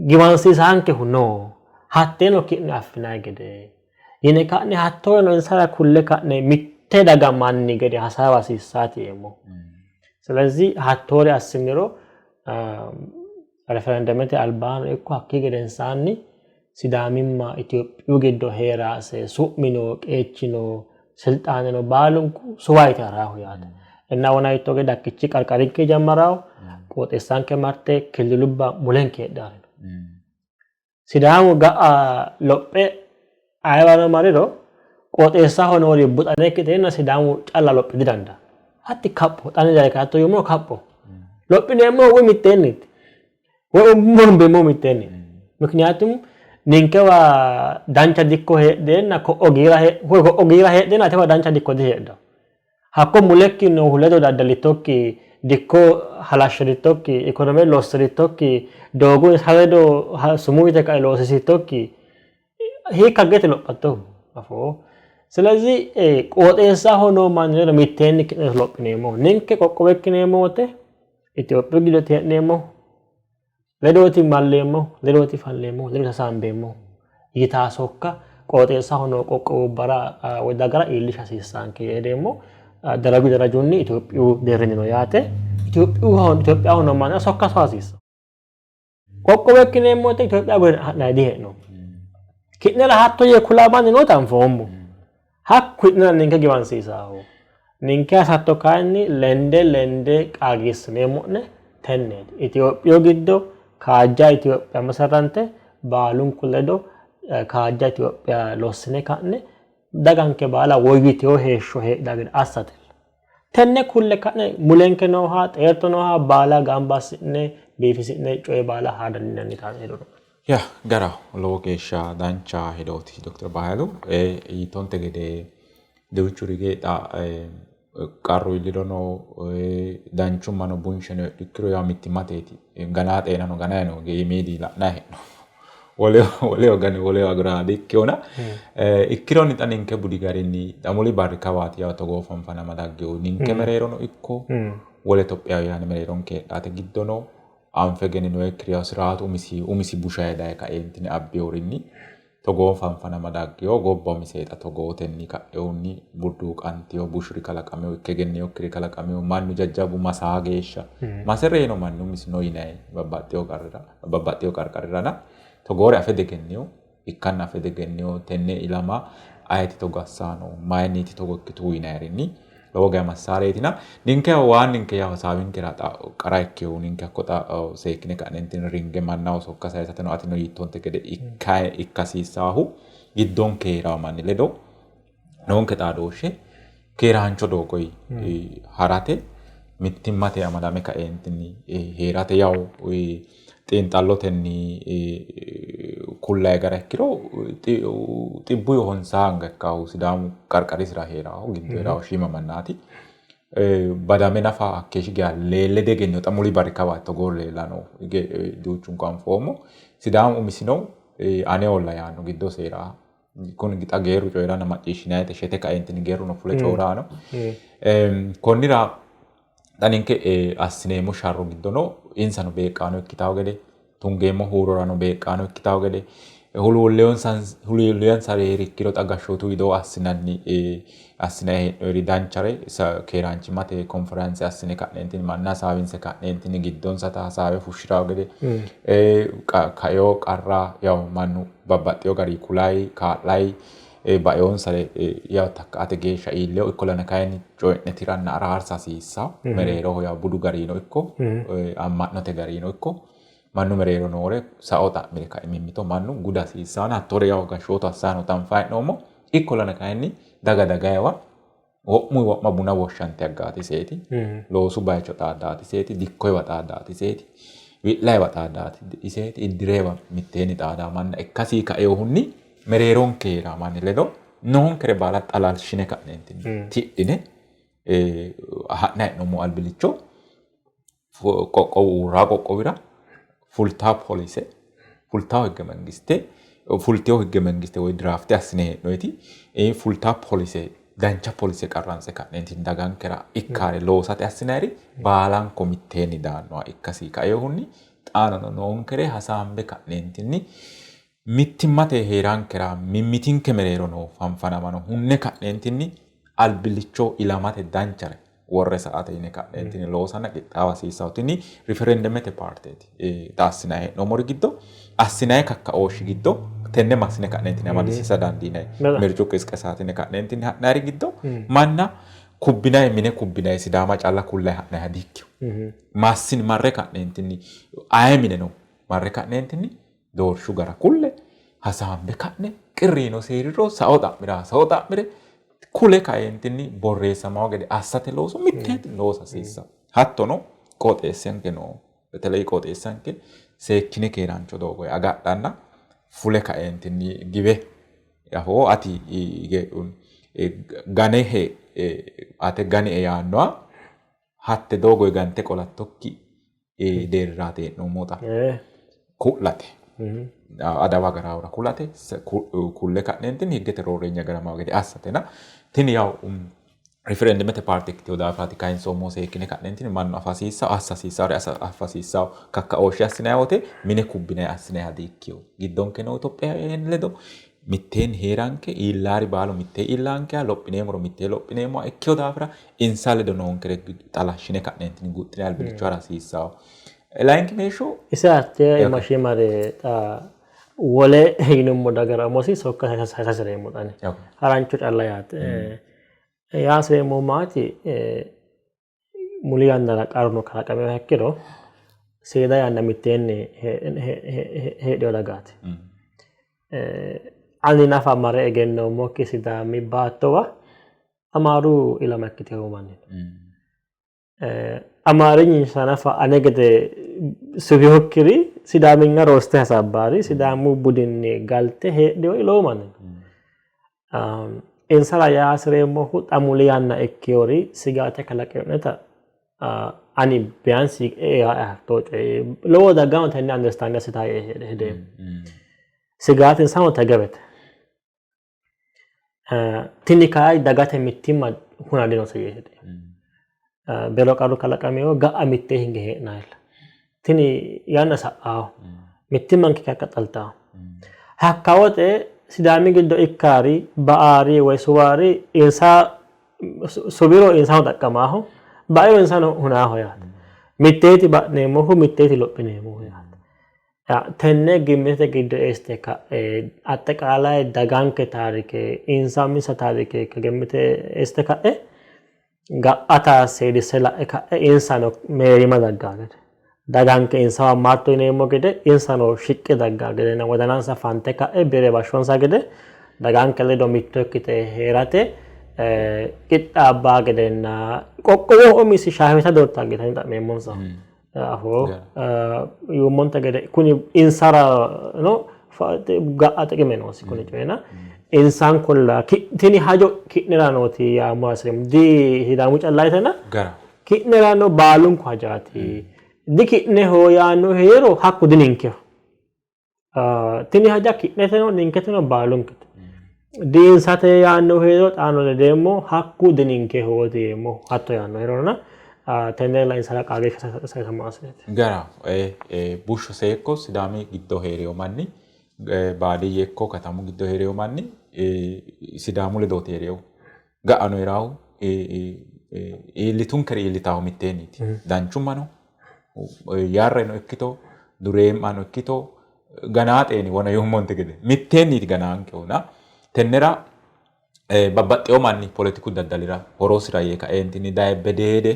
giwansiisaankehu no. Hatteeno ki'ne affinayi gede yine ka'ne hattono insara kulle ka'ne mitte daga manni gede hasaawa hasiissaati yeemmo. ስለዚህ hattoore assiniro Referendemete albaano ikko hakkii gedensaanni Sidaamimma Itophiyu giddo hee'rase su'mino, qeechino, silxaaneno baalunku suwa yite haraahu yaate. Inna wona yiitto gede hakkichi qarqarinke jammaraahu qooxeessanke marte killilubba mulenke heedhaari no. Sidaamu ga'a lophe ayewano mariro qooxeessaho noori buxane ikkiteenna Sidaamu calla lophe didandaanno. Hatti kapho xani daye kaatto yuummoro kapho. Lophineemmohu woy mitteenniiti woy umbeemmohu mitteenniiti. Mikniyaatum ninkewa dancha dikko heedheenna ko'o giira woy ko'o giira heedheenna atewa dancha dikko diheedhanno. Hakko mulekki noohu ledo daddalittokki, dikko halashshirittokki, ikonome lossirittokki, doogo insa ledo sumuu yite ka'e loosisittokki hiikka gete lophattohu afoo. ስለዚህ qooxeessaho noo manni ledo mitteenni ikkine lophineemmohu ninke qoqqowo ikkineemmo wote Itophiyu giddo hee'neemmohu ledooti malleemmohu, ledooti falleemmohu, ledooti hasaambeemmohu yitaa sokka qooxeessaho noo qoqqowubbara woy dagara iillisha hasiissaanke yee hedeemmo. Daraju darajunni Itophiyu deerrinnino yaate. Itophiyaho noo mannira sokka soa hasiissanno. Qoqqowo ikkineemmo wote Itophiya gede ha'nanni dihee'noommo. Ki'nera hatto yee kulaa manni noota anfoommo. Hakku ki'nera ninke giwansiisaaho. Ninke hasatto kayinni lende lende qaagiissineemmo'ne tenneeti. Itophiyu giddo kaajja Itophiya masarrante baalunku ledo kaajja Itophiya lossine ka'ne daganke baala woyyitino heeshsho heedhanno gede assate. Tenne kulle ka'ne mulenke nooha xeerto nooha baala gamba assi'ne biifisi'ne coye baala haa dandiinannita hedo nooe. Yaa garaho, lowo geeshsha dancha hedooti Dokter Bahilu. Yiittonte gede duuchuri xa qarru iillirono danchummano bunsheno ikkiro yaa mittimmateeti. Ganaa xeenano ganay no iimiidi la'nanni hee'noommo. Woleho gane woleho agura di''ikkinona. Ikkironni xa ninke budi garinni xa muli barri kawaati yawo togoo fanfanama dagginohu ninke mereerono ikko wole Itophiyaho yaani mereeronke heedhaate giddono anfe egeninoyikkiri yawo siraatu umisi umisi bushaye daye kaeentini abbinorinni togoo fanfanama daggino gobba umise xa togootenni ka'inohunni burduuqantino bushuri kalaqamino ikke egenninokkiri kalaqamino mannu jajjabbu masaa geeshsha mase reyino manni umisi no yinayi babbaxxino qarrira babbaxxino qarqarirana togoore afe diegennino. Ikkanna afe diegennino. Tenne ilama ayeti togo assaa noohu? Mayinniiti togo ikkituhu yinayirinni lowo geya massaareetina ninke waanninke yawo hasaawinkera xa qara ikkinohu ninke hakko xa seekkine ka'neentinni ringe mannaho sokka sayisateno atino yiittonte gede ikka ikka hasiissaahu giddonke hee'rawo manni ledo noonke xaadooshshe keeraancho doogoyi harate mittimmate amadame kaeentinni hee'rate yawo xiinxallotenni kullayi gara ikkiro xibbuyi honsaa anga ikkaahu Sidaamu qarqarisira hee'raahu giddo hee'raahu shiima mannaati. Badame nafa hakkeeshshi geya leelle diegennino xa muli barri kawa togoori leellanni noohu hige duuchunku anfoommo. Sidaamu umisino aneholla yaanno giddosi hee'raaha. Kuni xa geerru coyi'ranna macciishshinayite shete kaeentinni geerruno fule coyi'raano. Konnira xa ninke assineemmo sharro giddono insano beeqqaano ikkitawo gede tungeemmo huurorano beeqqaano ikkitawo gede huluulleonsari heerikkiro xa gashshootu widoo assinanni assinanni hee'noyiri danchare keeraanchimmate konforaanse assine ka'neentinni manna hasaawinse ka'neentinni giddonsata hasaawe fushshirawo gede kaeo qarra yawo mannu babbaxxewo garii kulayi kaa'layi baeonsare yawo takka'ate geeshsha iillewo ikkollana kayinni coyi'ne tiranna araarsa hasiissawo mereeroho yawo budu gariino ikko amma'note gariino ikko mannu mereero noore sao xa'mire kae mimmito mannu guda hasiissawona hattoore yawo gashshootu assanni noota anfanni hee'noommo ikkollana kayinni daga dagayiwa wo'muyi wo'ma buna woshshante aggaati iseeti, loosu bayicho xaaddaati iseeti, dikkoyiwa xaaddaati iseeti, wi'layiwa xaaddaati iseeti, iddireewa mitteenni xaadaa manna ikkasii kainohunni mereeronke hee'raa manni ledo noonkere baala xalalshine ka'neentinni tidhine ha'nayi hee'noommo albillicho qoqqowu uurraa qoqqowira fultaa polise fultawo higge mangiste fultewo higge mangiste woy diraafte assine hee'noyti fultaa polise dancha polise qarranse ka'neentinni dagankera ikkaare loosate assinayri baalanko mitteenni daannoha ikkasi kainohunni xaanono noonkere hasaambe ka'neentinni mittimmate hee'rankera mimmitinke mereero noo fanfanamano hunne ka'neentinni albillicho ilamate danchare worre sa''ate yine ka'neentinni loosanna qixxaawa hasiissanno. Tini riferendemete paarteeti. Xa assinanni hee'noommori giddo assinanni kakkaooshshi giddo tenne massine ka'neentinni amadisiisa dandiinanni. Mircu qisqesaati yine ka'neentinni ha'nayiri giddo manna kubbinayi mine kubbinayi Sidaama calla kullayi ha'nayiha dikkino. Massine marre ka'neentinni aye mineno marre ka'neentinni doorshu gara kulle hasaambe ka'ne qirri yiino seeriro sao xa'mira sao xa'mire kule kaeentinni borreessamawo gede assate looso mitteenni loosa hasiissanno. Hattono qooxeessanke noo beteley qooxeessanke seekkine keeraancho doogo agadhanna fule kaeentinni giwe afoo ati ganehe ate ganie yaannoha hatte doogo gante qolattokki deerraati hee'noommo xa. Ku'late. Adawa agaraahura kulate kulle ka'neentinni higgete roorreenya agaramawo gede assatena tini yawu riferendemete paarte ikkitino daafiraati kayinsoommohu seekkine ka'neentinni mannu afa hasiissawo assa hasiissawore afa hasiissawo kakkaooshshe assinanni wote mine kubbinanni assinanniha di''ikkino. Giddonke noo Itophiya ledo mitteenni hee'ranke iillaari baalu mittee iillaankeha lophineemmoro mittee lophineemmoha ikkino daafira insa ledo noonkere xalashshine ka'neentinni guxxine albillicho hara hasiissanno. Layinkimeeshsho Ise hattee iima shiimare xa wole yinummo dagara umosi sokka sayisa hasireemmo xa ani. Harancho calla yaate. Yaa hasireemmohu maati muli yannara qarruno kalaqaminoha ikkiro seeda yanna mitteenni heedhino dagaati. Ani nafa mare egennoommokki Sidaami baattowa Amaaru ilama ikkitino manni no. Amaarinynsa nafa ane gede suwinokkiri Sidaaminya roste hasaabbaari Sidaamu budinni galte heedhinori lowo manni no. Insara yaa hasi'reemmohu xa muli yanna ikkinori sigaate kalaqino'neta ani biyansi hattoo coyi lowo dagano tenne understand assitaa yee hedeemmo. Sigaate insano tagebete. Tini kayi dagate mittimma huna dinose yee hedeemmo. Bero qarru kalaqamino ga'a mittee hinge hee'nayilla. Tini yanna sa'awo. Mittimmanke kayi qaxxaltawo. Hakkawote Sidaami giddo ikkaari ba'aari woy suwaari insa suwiro insano xaqqamaaho bairo insano hunaaho yaate. Mitteeti ba'neemmohu mitteeti lophineemmohu yaate. Tenne gimmitete giddo eessite ka'e axxeqaalay daganke taarike insa uminsa taarike gimmite eessite ka'e ga'ata seedisse la'e ka'e insano mereerima daggaa gede daganke insawa marto yineemmo gede insano shiqqe daggaa gedenna wodanansa fante ka'e bire bashshonsa gede daganke ledo mitto ikkite hee'rate qixxaabbaa gedenna qoqqowoho umisi shaafeeta doortaa gede xa'meemmonsa. Afoo yuummonte gede kuni insarano ga'a xiqime noosi kuni coyina insankolla tini hajo ki'nera nooti yaammo hasireemmo di Sidaamu calla yitena ki'nerano baalunku hajaati diki'neho yaanno heero hakku dininkeho. Tini haja ki'neteno ninketeno baalunkete. Diinsate yaanno heero xaano ledeemmo hakku dininkehooti yeemmo hatto yaanno heerona tenne lainsara qaagiishsha sayisammo asineeti. Gara bushshu seekko Sidaami giddo hee'reyo manni baadiyye ikko katamu giddo hee'reyo manni Sidaamu ledooti hee'reyo. Ga'ano hee'raahu iillitunkeri iillitaahu mitteenniiti. Danchummano yarreno ikkito dureemmano ikkito ganaaxeeni wona yuummonte gede mitteenniiti ganaankehuna tennera babbaxxewo manni poletiku daddalira horosira yee kaeentinni daye bedeede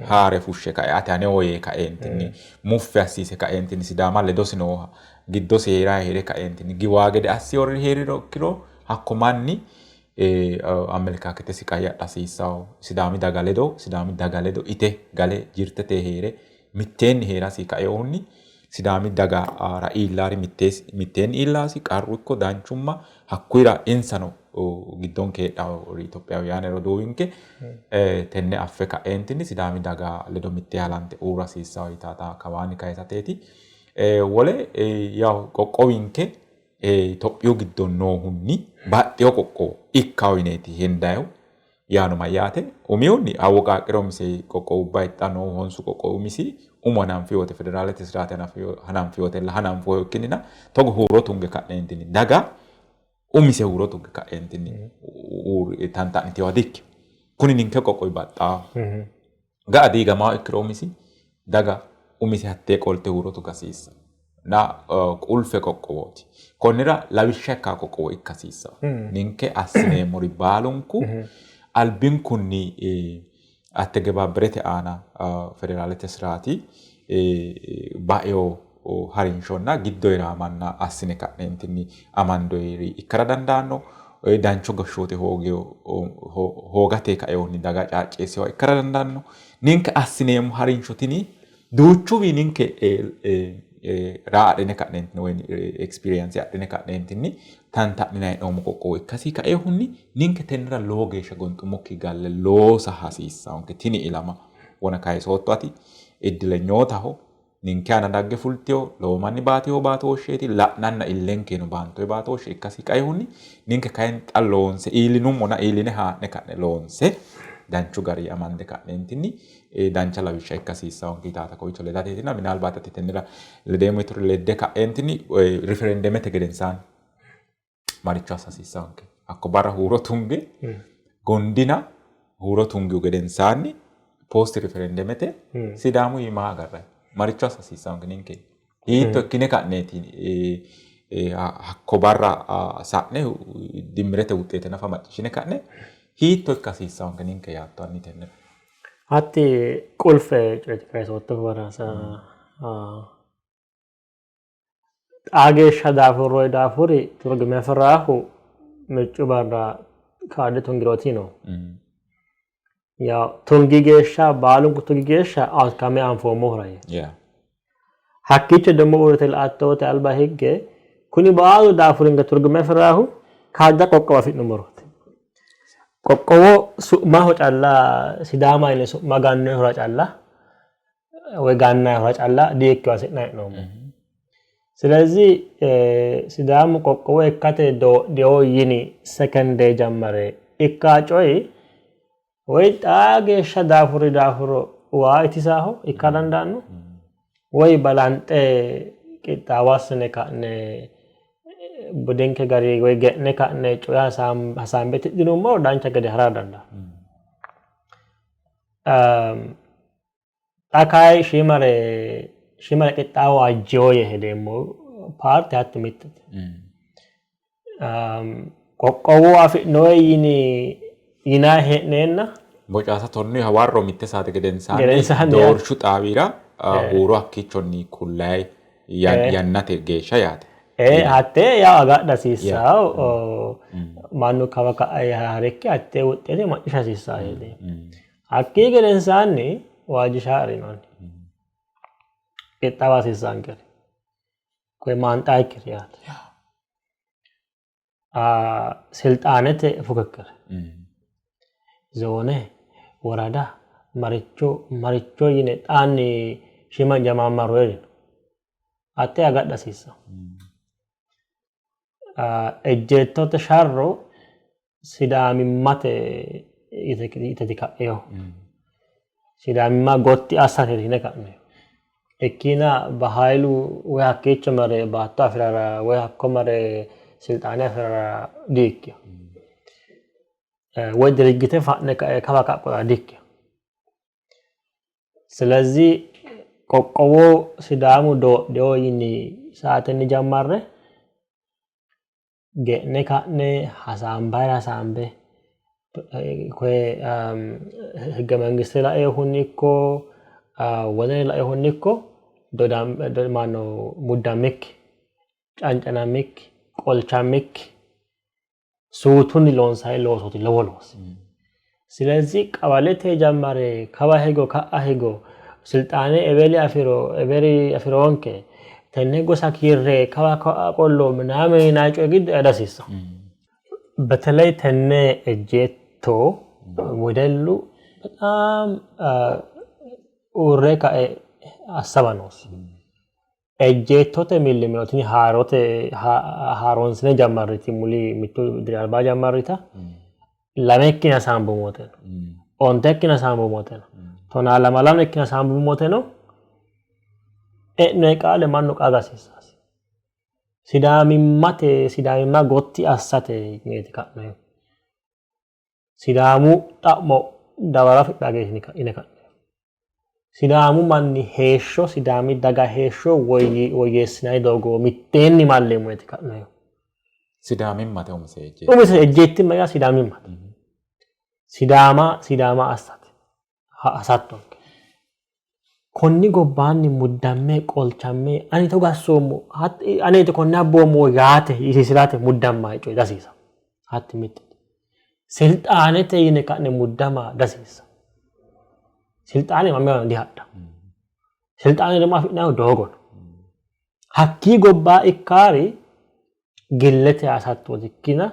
haare fushshe kae ati aneho yee kaeentinni muffe assiise kaeentinni Sidaama ledosi nooha giddosi hee'ra hee're kaeentinni giwaa gede assiyori hee'riro ikkiro hakko manni amelekaaketesi qayyadha hasiissawo. Sidaami daga ledo Sidaami daga ledo ite gale jirtete hee're mitteenni hee'rasi kainohunni Sidaami dagara iillaari mitteenni iillaasi qarru ikko danchumma hakkuyira insano giddonke heedhawori Itophiyawuyaane roduuwinke tenne affe ka'eentinni Sidaami daga ledo mittee halante uurra hasiissawo yitaata kawaanni kayisateeti. Wole yawu qoqqowinke Itophiyu giddo noohunni baxxewo qoqqowo ikkawo yineeti hendayihu. Yaano mayyaate? Umihunni awwoqaaqqiro umise qoqqowubba xa noohu honsu qoqqowi umisi umo hananfi wote federaalete siraate hananfi wotella hananfoho ikkinnina togo huuro tunge ka'neentinni daga umise huuro tugge ka'eentinni tanta'nitewa dikkino. Kuni ninke qoqqowi baxxaaho. Ga'a diigamaho ikkiro umisi daga umise hattee qolte huuro tuga hasiissanno. Na qulfe qoqqowooti. Konnira lawishsha ikkaa qoqqowo ikka hasiissanno. Ninke assineemmori baalunku albinkunni attegebaabberete aana federaalete siraati baeo harinshonna giddoyira manna assine ka'neentinni amandoyiri ikkara dandaanno. Danchu gashshoote hoogate kainohunni daga caacceessinoha ikkara dandaanno. Ninke assineemmo harinsho tini duuchuwi ninke raa adhine ka'neentinni woyi experience adhine ka'neentinni tanta'ninanni hee'noommo qoqqowo ikkasi kainohunni ninke tennera lowo geeshsha gonxummokki galle loosa hasiissannonke. Tini ilama wona kayisootto ati iddilenyootaho ninke aana dagge fultino lowo manni baatino baatooshsheeti la'nanna illenkeno baantoyi baatooshshe ikkasi kainohunni ninke kayinni xa loonse iillinummona iilline haa'ne ka'ne loonse danchu garinni amande ka'neentinni dancha lawishsha ikka hasiissannonke yitaata kowiicho ledateetina minaalbaati ati tennera ledeemmo yitori ledde ka'eentinni riferendemete gedensaanni maricho assa hasiissannonke? Hakko barra huuro tunge gondina huuro tungihu gedensaanni post referendemete Sidaamu maa agarranni? Maricho assa hasiissannonke ninke? Hiitto ikkine ka'neeti hakko barra sa'ne dimmirete wuxeete nafa macciishshine ka'ne hiitto ikka hasiissannonke ninke yaatto hanni tennera? Hatti qulfe coyeti kayisoottohu haraasa Xaa geeshsha daafurroyi daafuri turgime afi'raahu mircu barra kaarde tungirooti no. Yaw tungi geeshsha baalunku tungi geeshsha outcome anfoommohura yee. Hakkiicho demmo uurrite la''atto wote alba higge kuni baalu daafurinke turgime afi'raahu kaajja qoqqowo afi'nummorooti. Qoqqowo su'maho calla Sidaama yine su'ma gannoyihura calla woy gannayihura calla di''ikkino hasi'nanni hee'noommo. Silezi Sidaamu qoqqowo ikkate doodhino yini sekende jammare ikka coyi woy xaa geeshsha daafurri daafuro waa itisaaho ikka dandaanno woy balanxe qixxaawo assine ka'ne budinke gari woy ge'ne ka'ne coye hasaambe tidhinummoro dancha gede hara dandaanno. Xa kayi shiimare Shiima qixxaawo ajjewo yee hedeemmo paarte hatti mittete. Qoqqowo afi'noe yini yinanni hee'neenna Bocaasa tonnu hawarro 1 saate gedensaanni doorshu xaawira huuro hakkiichonni kullayi yannate geeshsha yaate. Hattee yaa agadha hasiissawo mannu kawa ka'a harikki hattee wuxxete macciishsha hasiissawo. Hakkii gedensaanni waajjishaari no. Qixxaawa hasiissaankeri koye maanxaayikkiri yaate. Silxaanete fukikkiri zoone worada maricho maricho yine xaanni shiima jamaammarroyeri no. Hattee agadha hasiissanno. Ejjeettote sharro sidaamimmate yite dika'ino. Sidaamimma gotti assate yine ka'noonni. Ikkina Bahaayilu woy hakkiicho mare baatto afi'rara woy hakko mare silxaane afi'rara di''ikkino. Woy dirijjite fa'ne kae kawa ka'a qola di''ikkino. Silezih qoqqowo Sidaamu doodhino yini saatenni jammarre ge'ne ka'ne hasaambayire hasaambe koye higge mangiste lainohunni ikko wolere lainohunni ikko maano muddammikki cancanammikki qolchammikki suutunni loonsanni loosooti lowo loosi. Silezih qawalete jammare kawa higo ka'a higo silxaane eweli afiro eweli afiroonke tenne gosa kiirre kawa ka'a qollo ምናምን yinanni coyi giddo ea dihasiissanno. በተለይ tenne ejjeetto wedellu በጣም uurre kae assaba noosi. Ejjeettote millimillo tini haarote haaroonsine jammarriti muli mittu diri albaa jammarrita lame ikkine hasaambummote no, onte ikkine hasaambummote no, tonaa lamala ikkine hasaambummote no. E'noyi qaale mannu qaaga hasiissaasi. Sidaamimmate sidaamimma gotti assate yineeti ka'noyihu. Sidaamu xa'mo dawaro afidhaa geeshsha yine ka'noyihu. Sidaamu manni heeshsho sidaami daga heeshsho woyyeessinanni doogo mitteenni malleemmo yeeti ka'noyihu. Sidaamimmate umise ejjeettimma. Umise ejjeettimma yaa sidaamimmate. Sidaama sidaama assate hasattonke. Konni gobbaanni muddamme qolchamme ani togo assoommo aneeti konne abboommo yaate yisiisirate muddamma coyi dihasiisanno. Hatti mittete. Silxaanete yine ka'ne muddama dihasiissanno. Silxaane mamiwano dihadhanno. Silxaane ደግሞ afi'nannihu doogo no. Hakkii gobbaa ikkaari gillete hasattooti ikkina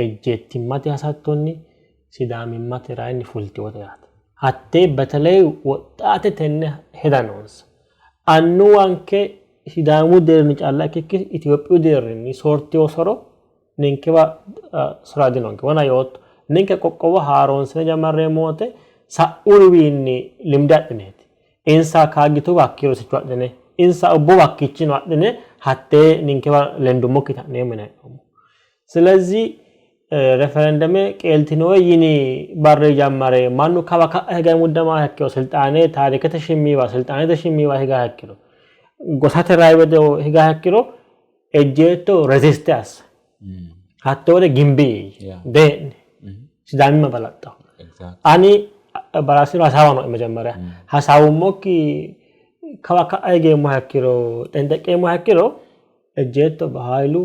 ejjeettimmate hasattonni sidaamimmate rayinni fultinote yaate. Hattee በተለይ woxxaate tenne heda noonsa. Annuwanke Sidaamu deerrinni calla ikkikki Itophiyu deerrinni soortino soro ninkewa sora dinonke. Wona yootto ninke qoqqowo haaroonsine jammarreemmo wote sa'uriwiinni limde adhineeti. Insa kaajjituwa hakkii rosicho adhine, insa ubbuwa hakkiichino adhine hattee ninkewa lendummokki ha'neemmo yinanni hee'noommo. Silezih referendeme qeeltinoe yini barri jammare mannu kawa ka'a higayi muddamaha ikkiro silxaane taarikete shimmiwa silxaanete shimmiwa higaha ikkiro gosate rayiwedo higaha ikkiro ejjeetto reziste assa hattoore gimbi dee'ni sidaamimma balaxxawo. Ani baraasiro hasaawa nooe መጀመሪያ hasaawummokki kawa ka'a higeemmoha ikkiro xenxeqqeemmoha ikkiro ejjeetto bahaayilu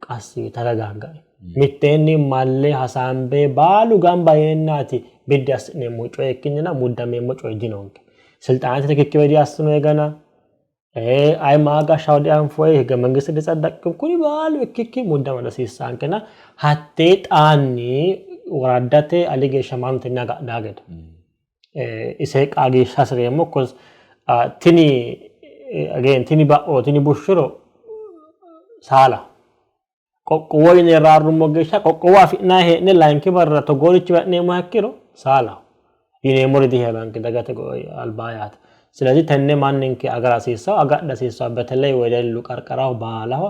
qassi taragaaggae mitteenni malle hasaambe baalu gamba yeennaati biddi assi'neemmo coye ikkinnina muddameemmo coye dinonke. Silxaanete rikikkiwe diassinoye gana ayi maa gashshawo dianfoye hige mangiste ditsaddaqino kuni baalu ikkikki muddama dihasiissaankena hattee xaanni woraddate ali geeshsha mannu tenne agadhaa gede ise qaagiishsha hasireemmo. Cause tini again tini ba'o tini bushshuro saala qoqqowo yine raarrummo geeshsha qoqqowo afi'nanni hee'ne layinki barra togoorichi ba'neemmoha ikkiro saalaho yineemmori diheeranke dagate albaa yaate. ስለዚህ tenne manninke agara hasiissawo agadha hasiissawo በተለይ wedellu qarqaraho baalaho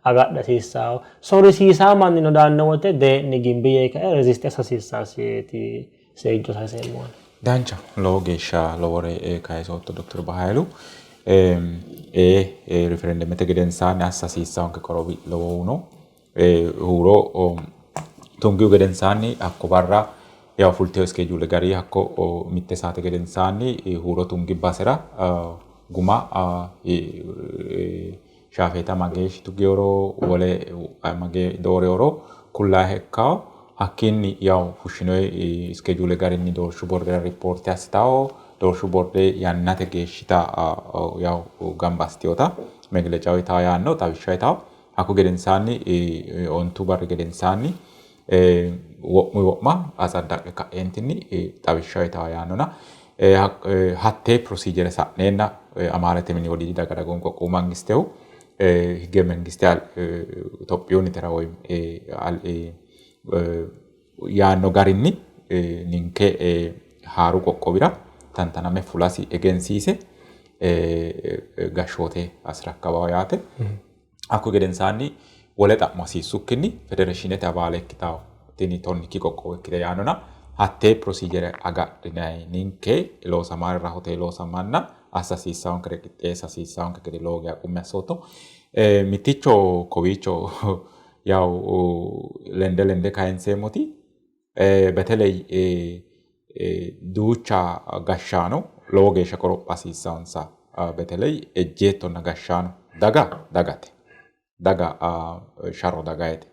agadha hasiissawo sorisiisaa mannino daanno wote dee'ni gimbi yee kae resist assa hasiissaasiiti seejjo sayiseemmo. Dancha lowo geeshsha lowore kayisootto Dokter Bahaayilu. Riferendemete gedensaanni assa hasiissanonke qorowi lowohu no. Huuro tungihu gedensaanni hakko barra yaw fultino iskeejuule gari hakko 1 saate gedensaanni huuro tungi basera guma shaafeeta mageeshshi tugiyoro wole magee dooreyoro kullayiha ikkawo. Hakkiinni yaw fushshinoyi iskeejuule garinni doorshu bordera ripoorte assitawo. Doorshu borde yannate geeshshita yaw gamba assiteyota megleca uyitawo yaanno xawishsha uyitawo. Hakku gedensaanni 9 barri gedensaanni wo'muyi wo'ma atsaddaqe ka'eentinni xawishsha uyitawo yaannona hattee pirosiijere sa'neenna amaalete mini wodiidi daga dagoomu qoqqowu mangistehu higge mangiste Itophiyunnitera woy yaanno garinni ninke haaru qoqqowira tantaname fulasi egensiise gashshoote asrakkawaho yaate. Hakkuyi gedensaanni wole xa'mo hasiissukkinni federeeshiinete abaale ikkitawo tini tonnikki qoqqowo ikkite yaannona hattee pirosiijere agadhinayi ninke loosamare rahote loosamanna assa hasiissaankere qixxeessa hasiissaanke gede lowo geya qummi assootto. Mitticho kowiicho yawu lende lende kayinseemmoti beteley duucha gashshaano lowo geeshsha qoropha hasiissansa. Beteley ejjeettonna gashshaano daga dagate. Daga sharro dagayete.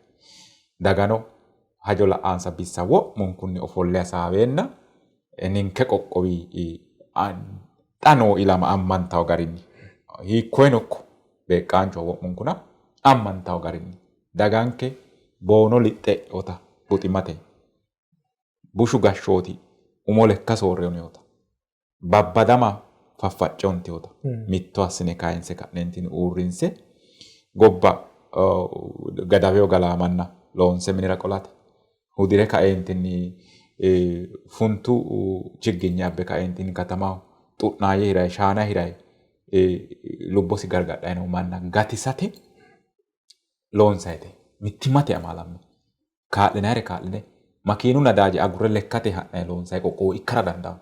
Dagano hajo la'ansa bissa wo'munkunni ofolle hasaaweenna ninke qoqqowi xa noo ilama ammantawo garinni hiikkoyeno ikko beeqqaanchoho wo'munkuna ammantawo garinni daganke boono lixxe e'inota buximate bushu gashshooti umo lekka soorre hunewota babbadama faffacce huntewota mitto assine kayinse ka'neentinni uurrinse gobba gadaweyo galaamanna loonse minira qolate hudire kaeentinni funtu chigginye abbe kaeentinni katamaho xu'naayye hirayi shaana hirayi lubbosi gargadhayi noo manna gatisate loonsayite mittimmate amaalamme kaa'linayire kaa'line makiinu nadaaje agurre lekkate ha'nayi loonsayi qoqqowo ikkara dandaanno.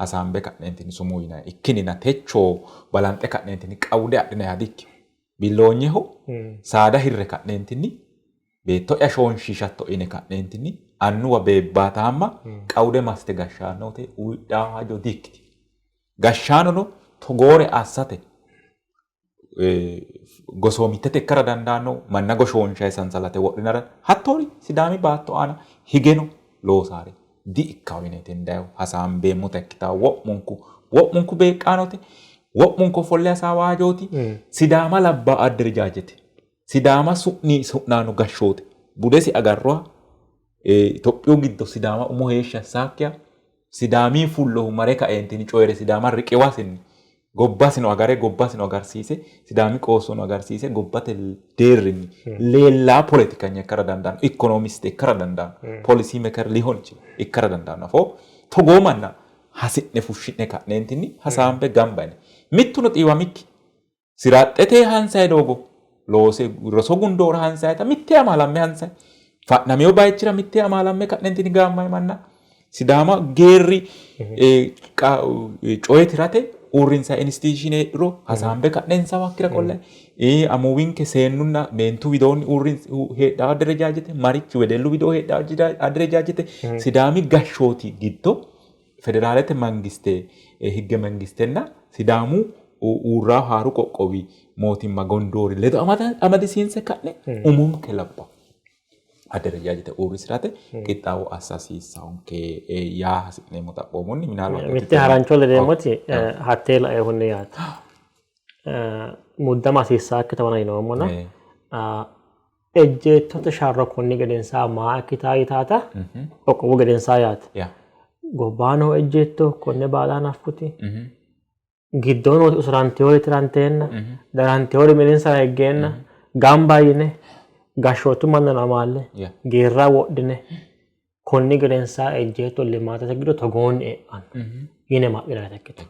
Hasaambe ka'neentinni sumuu yinayi ikkinina techo balanxe ka'neentinni qawude adhinayiha dikkino. Billoonyeho saada hirre ka'neentinni beetto'ya shoonshiishatto yine ka'neentinni annuwa beebbaataamma qawude massite gashshaanote uyidhanno hajo dikkitino. Gashshaanono togoore assate gosoomittete ikkara dandaanno, manna goshoonshayi sansalate wodhinara hattoori Sidaami baatto aana higeno loosaare di''ikkanno yineeti hendayihu. Hasaambeemmota ikkitanno wo'munku wo'munku beeqqaanote, wo'munku ofolle hasaawa hajooti. Sidaama labbaa adderejaajete, Sidaama su'nii su'naano gashshoote budesi agarroha Itophiyu giddo Sidaama umo heeshshi assaakkiha Sidaamii fullohu mare kaeentinni coyi're Sidaama riqiwasinni gobbasino agare gobbasino agarsiise Sidaami qoossono agarsiise gobbate deerrinni leellaa poletikanya ikkara dandaanno, ikkonoomiste ikkara dandaanno, policy maker lihon ichilal ikkara dandaanno. Afoo togoo manna hasi'ne fushshi'ne ka'neentinni hasaambe gamba yine mittuno xiiwamikki Siraxxete hansayi doogo loose roso gundoora hansayita mitte amaalamme hansayi. Fa'namino bayichira mitte amaalamme ka'nentini gaammayi manna Sidaama geerri coye tirate uurrinsayi institution heedhuro hasaambe ka'ne insawa hakkira qollayi. Amuwinke seennunna meentu widoonni heedhawo aderejaajete marichi wedellu widoo heedhawo aderejaajete Sidaami gashshooti giddo Federaalete mangiste higge mangistenna Sidaamu uurrawo haaru qoqqowi mootimma gondoori ledo amadisiinse ka'ne umonke labbawo aderejajete uurrisi'rate qixxaawo assa hasiissawonke yaa hasi'neemmo xaphoomunni. Minaalbaat Mitte harancho ledeemmoti hattee laeehunni yaate. Muddama hasiissaakkita wona yinoommona Ejjeettote sharro konni gedensaa maa ikkitaa yitaata qoqqowu gedensaa yaate. Gobbaa noo ejjeetto konne baala hanaffuti giddoo nooti usurantewori tiranteenna darantewori mininsara higgeenna gamba yine gashshootu mannano amaalle geerra wodhine Konni gedensaa ejjeetto limaatete giddo togoonni e'anno yine ma'linannita ikkito.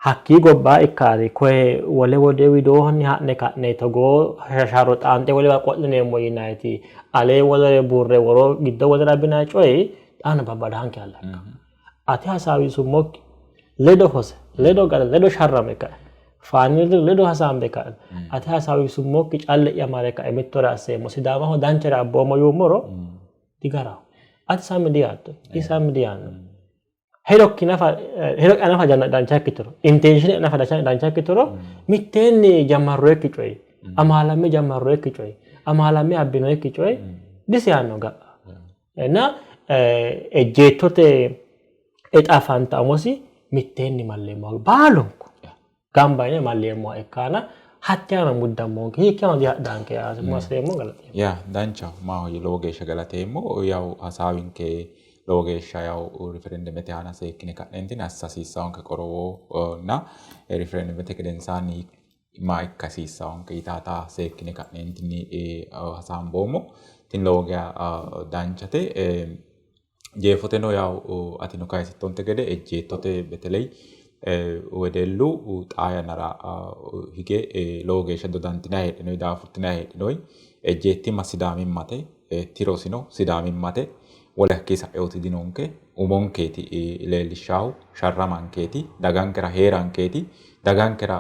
Hakkii gobbaa ikkaari koye wole wode widoonni ha'ne ka'ne togoo sharro xaanxe wolewa qo'lineemmo yinanniti alee wolere buurre woro giddo wolere abbinanni coyi xaano babbadaanke alla ikka. Ate hasaawisummokki ledo hose ledo gale ledo sharrame kae. Faani ledo hasaambe ka'ne ate hasaawisummokki calle'ya mare kae mittore asseemmo Sidaamaho danchare abboommo yuummoro digaraho. Ati sammi diyaatto, isi sammi diyaanno. Hedokki nafa hedokki nafa dancha ikkituro, intention nafa dancha ikkituro mitteenni jammarroyekki coyi, amaalamme jammarroyekki coyi, amaalamme abbinoyekki coyi disiyaanno ga'a. Na ejjeettote exa fanta umosi mitteenni malleemmoha baalunku gamba yine malleemmoha ikkaana hatte aana muddammoonke hiikkano dihadhaanke yaasireemmo galateemmo. Ya danchaho maahoyye lowo geeshsha galateemmo yawu hasaawinke lowo geeshsha yawu riferendemete aana seekkine ka'neentinni assa hasiissaanke qorowo na riferendemete gedensaanni maa ikka hasiissaanke yitaata seekkine ka'neentinni hasaamboommo. Tini lowo geya danchate. Jeefoteno yawu atino kayisittonte gede ejjeettote beteley wedellu xaa yannara hige lowo geeshsha dodantinanni heedhinoyi daafurtinanni heedhinoyi ejjeettimma sidaamimmate tirosino sidaamimmate wole hakkii sa'eoti dinonke umonkeeti leellishshaahu sharramankeeti dagankera heerankeeti dagankera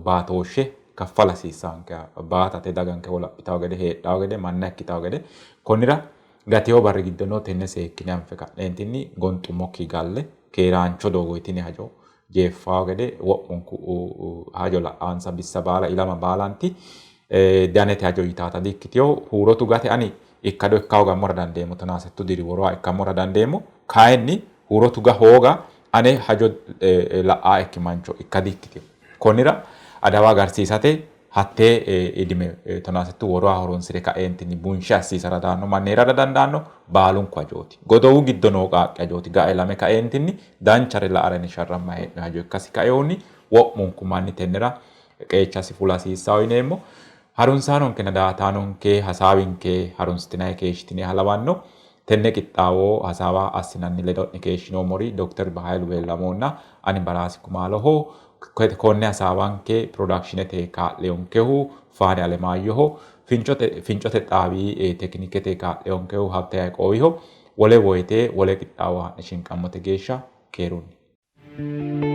baatooshshe kaffala hasiissaanke baatate daganke wolaphitawo gede heedhawo gede manna ikkitawo gede konnira Gatino barri giddono tenne seekkine anfe ka'neentinni gonxummokki galle keeraancho doogo tini hajo jeeffawo gede wo'munku hajo la'ansa bissa baala ilama baalanti danete hajo yitaata di-ikkitino. Huuro tugate ani ikkado ikka hoogammora dandeemmo, tonaa settu diri woroha ikkammora dandeemmo. Kayinni huuro tuga hooga ane hajo la'aaekki mancho ikka di-ikkitino. Konnira adawa agarsiisate Hattee idime tonaasettu woroha horoonsi're kaeentinni bunshe assiisara daanno manni hee'rara dandaanno, baalunku hajooti. Godowu giddo noo qaaqqi hajooti. Ga'a ilame kaeentinni danchare la'ara yine sharrammanni hee'noonni hajo ikkasi kainohunni wo'munku manni tennera qeechasi fula hasiissanno yineemmo. Harunsaanonkenna daa''ataanonke hasaawinke harunsitinanni keeshshitiniha lawanno. Tenne qixxaawo hasaawa assinanni ledo'ne keeshshinoommori Dokter Bahaylu Beellamonna ani Baraasi Kumaaloho. Konne hasaawanke pirodakshinete kaa'leyonkehu Faane Alemaayyoho. Fincote fincote xaawi tekinikete kaa'leyonkehu Habte Yaiqoowiho. Wole woyte wole qixxaawo haa'ne shinqammote geeshsha keerunni.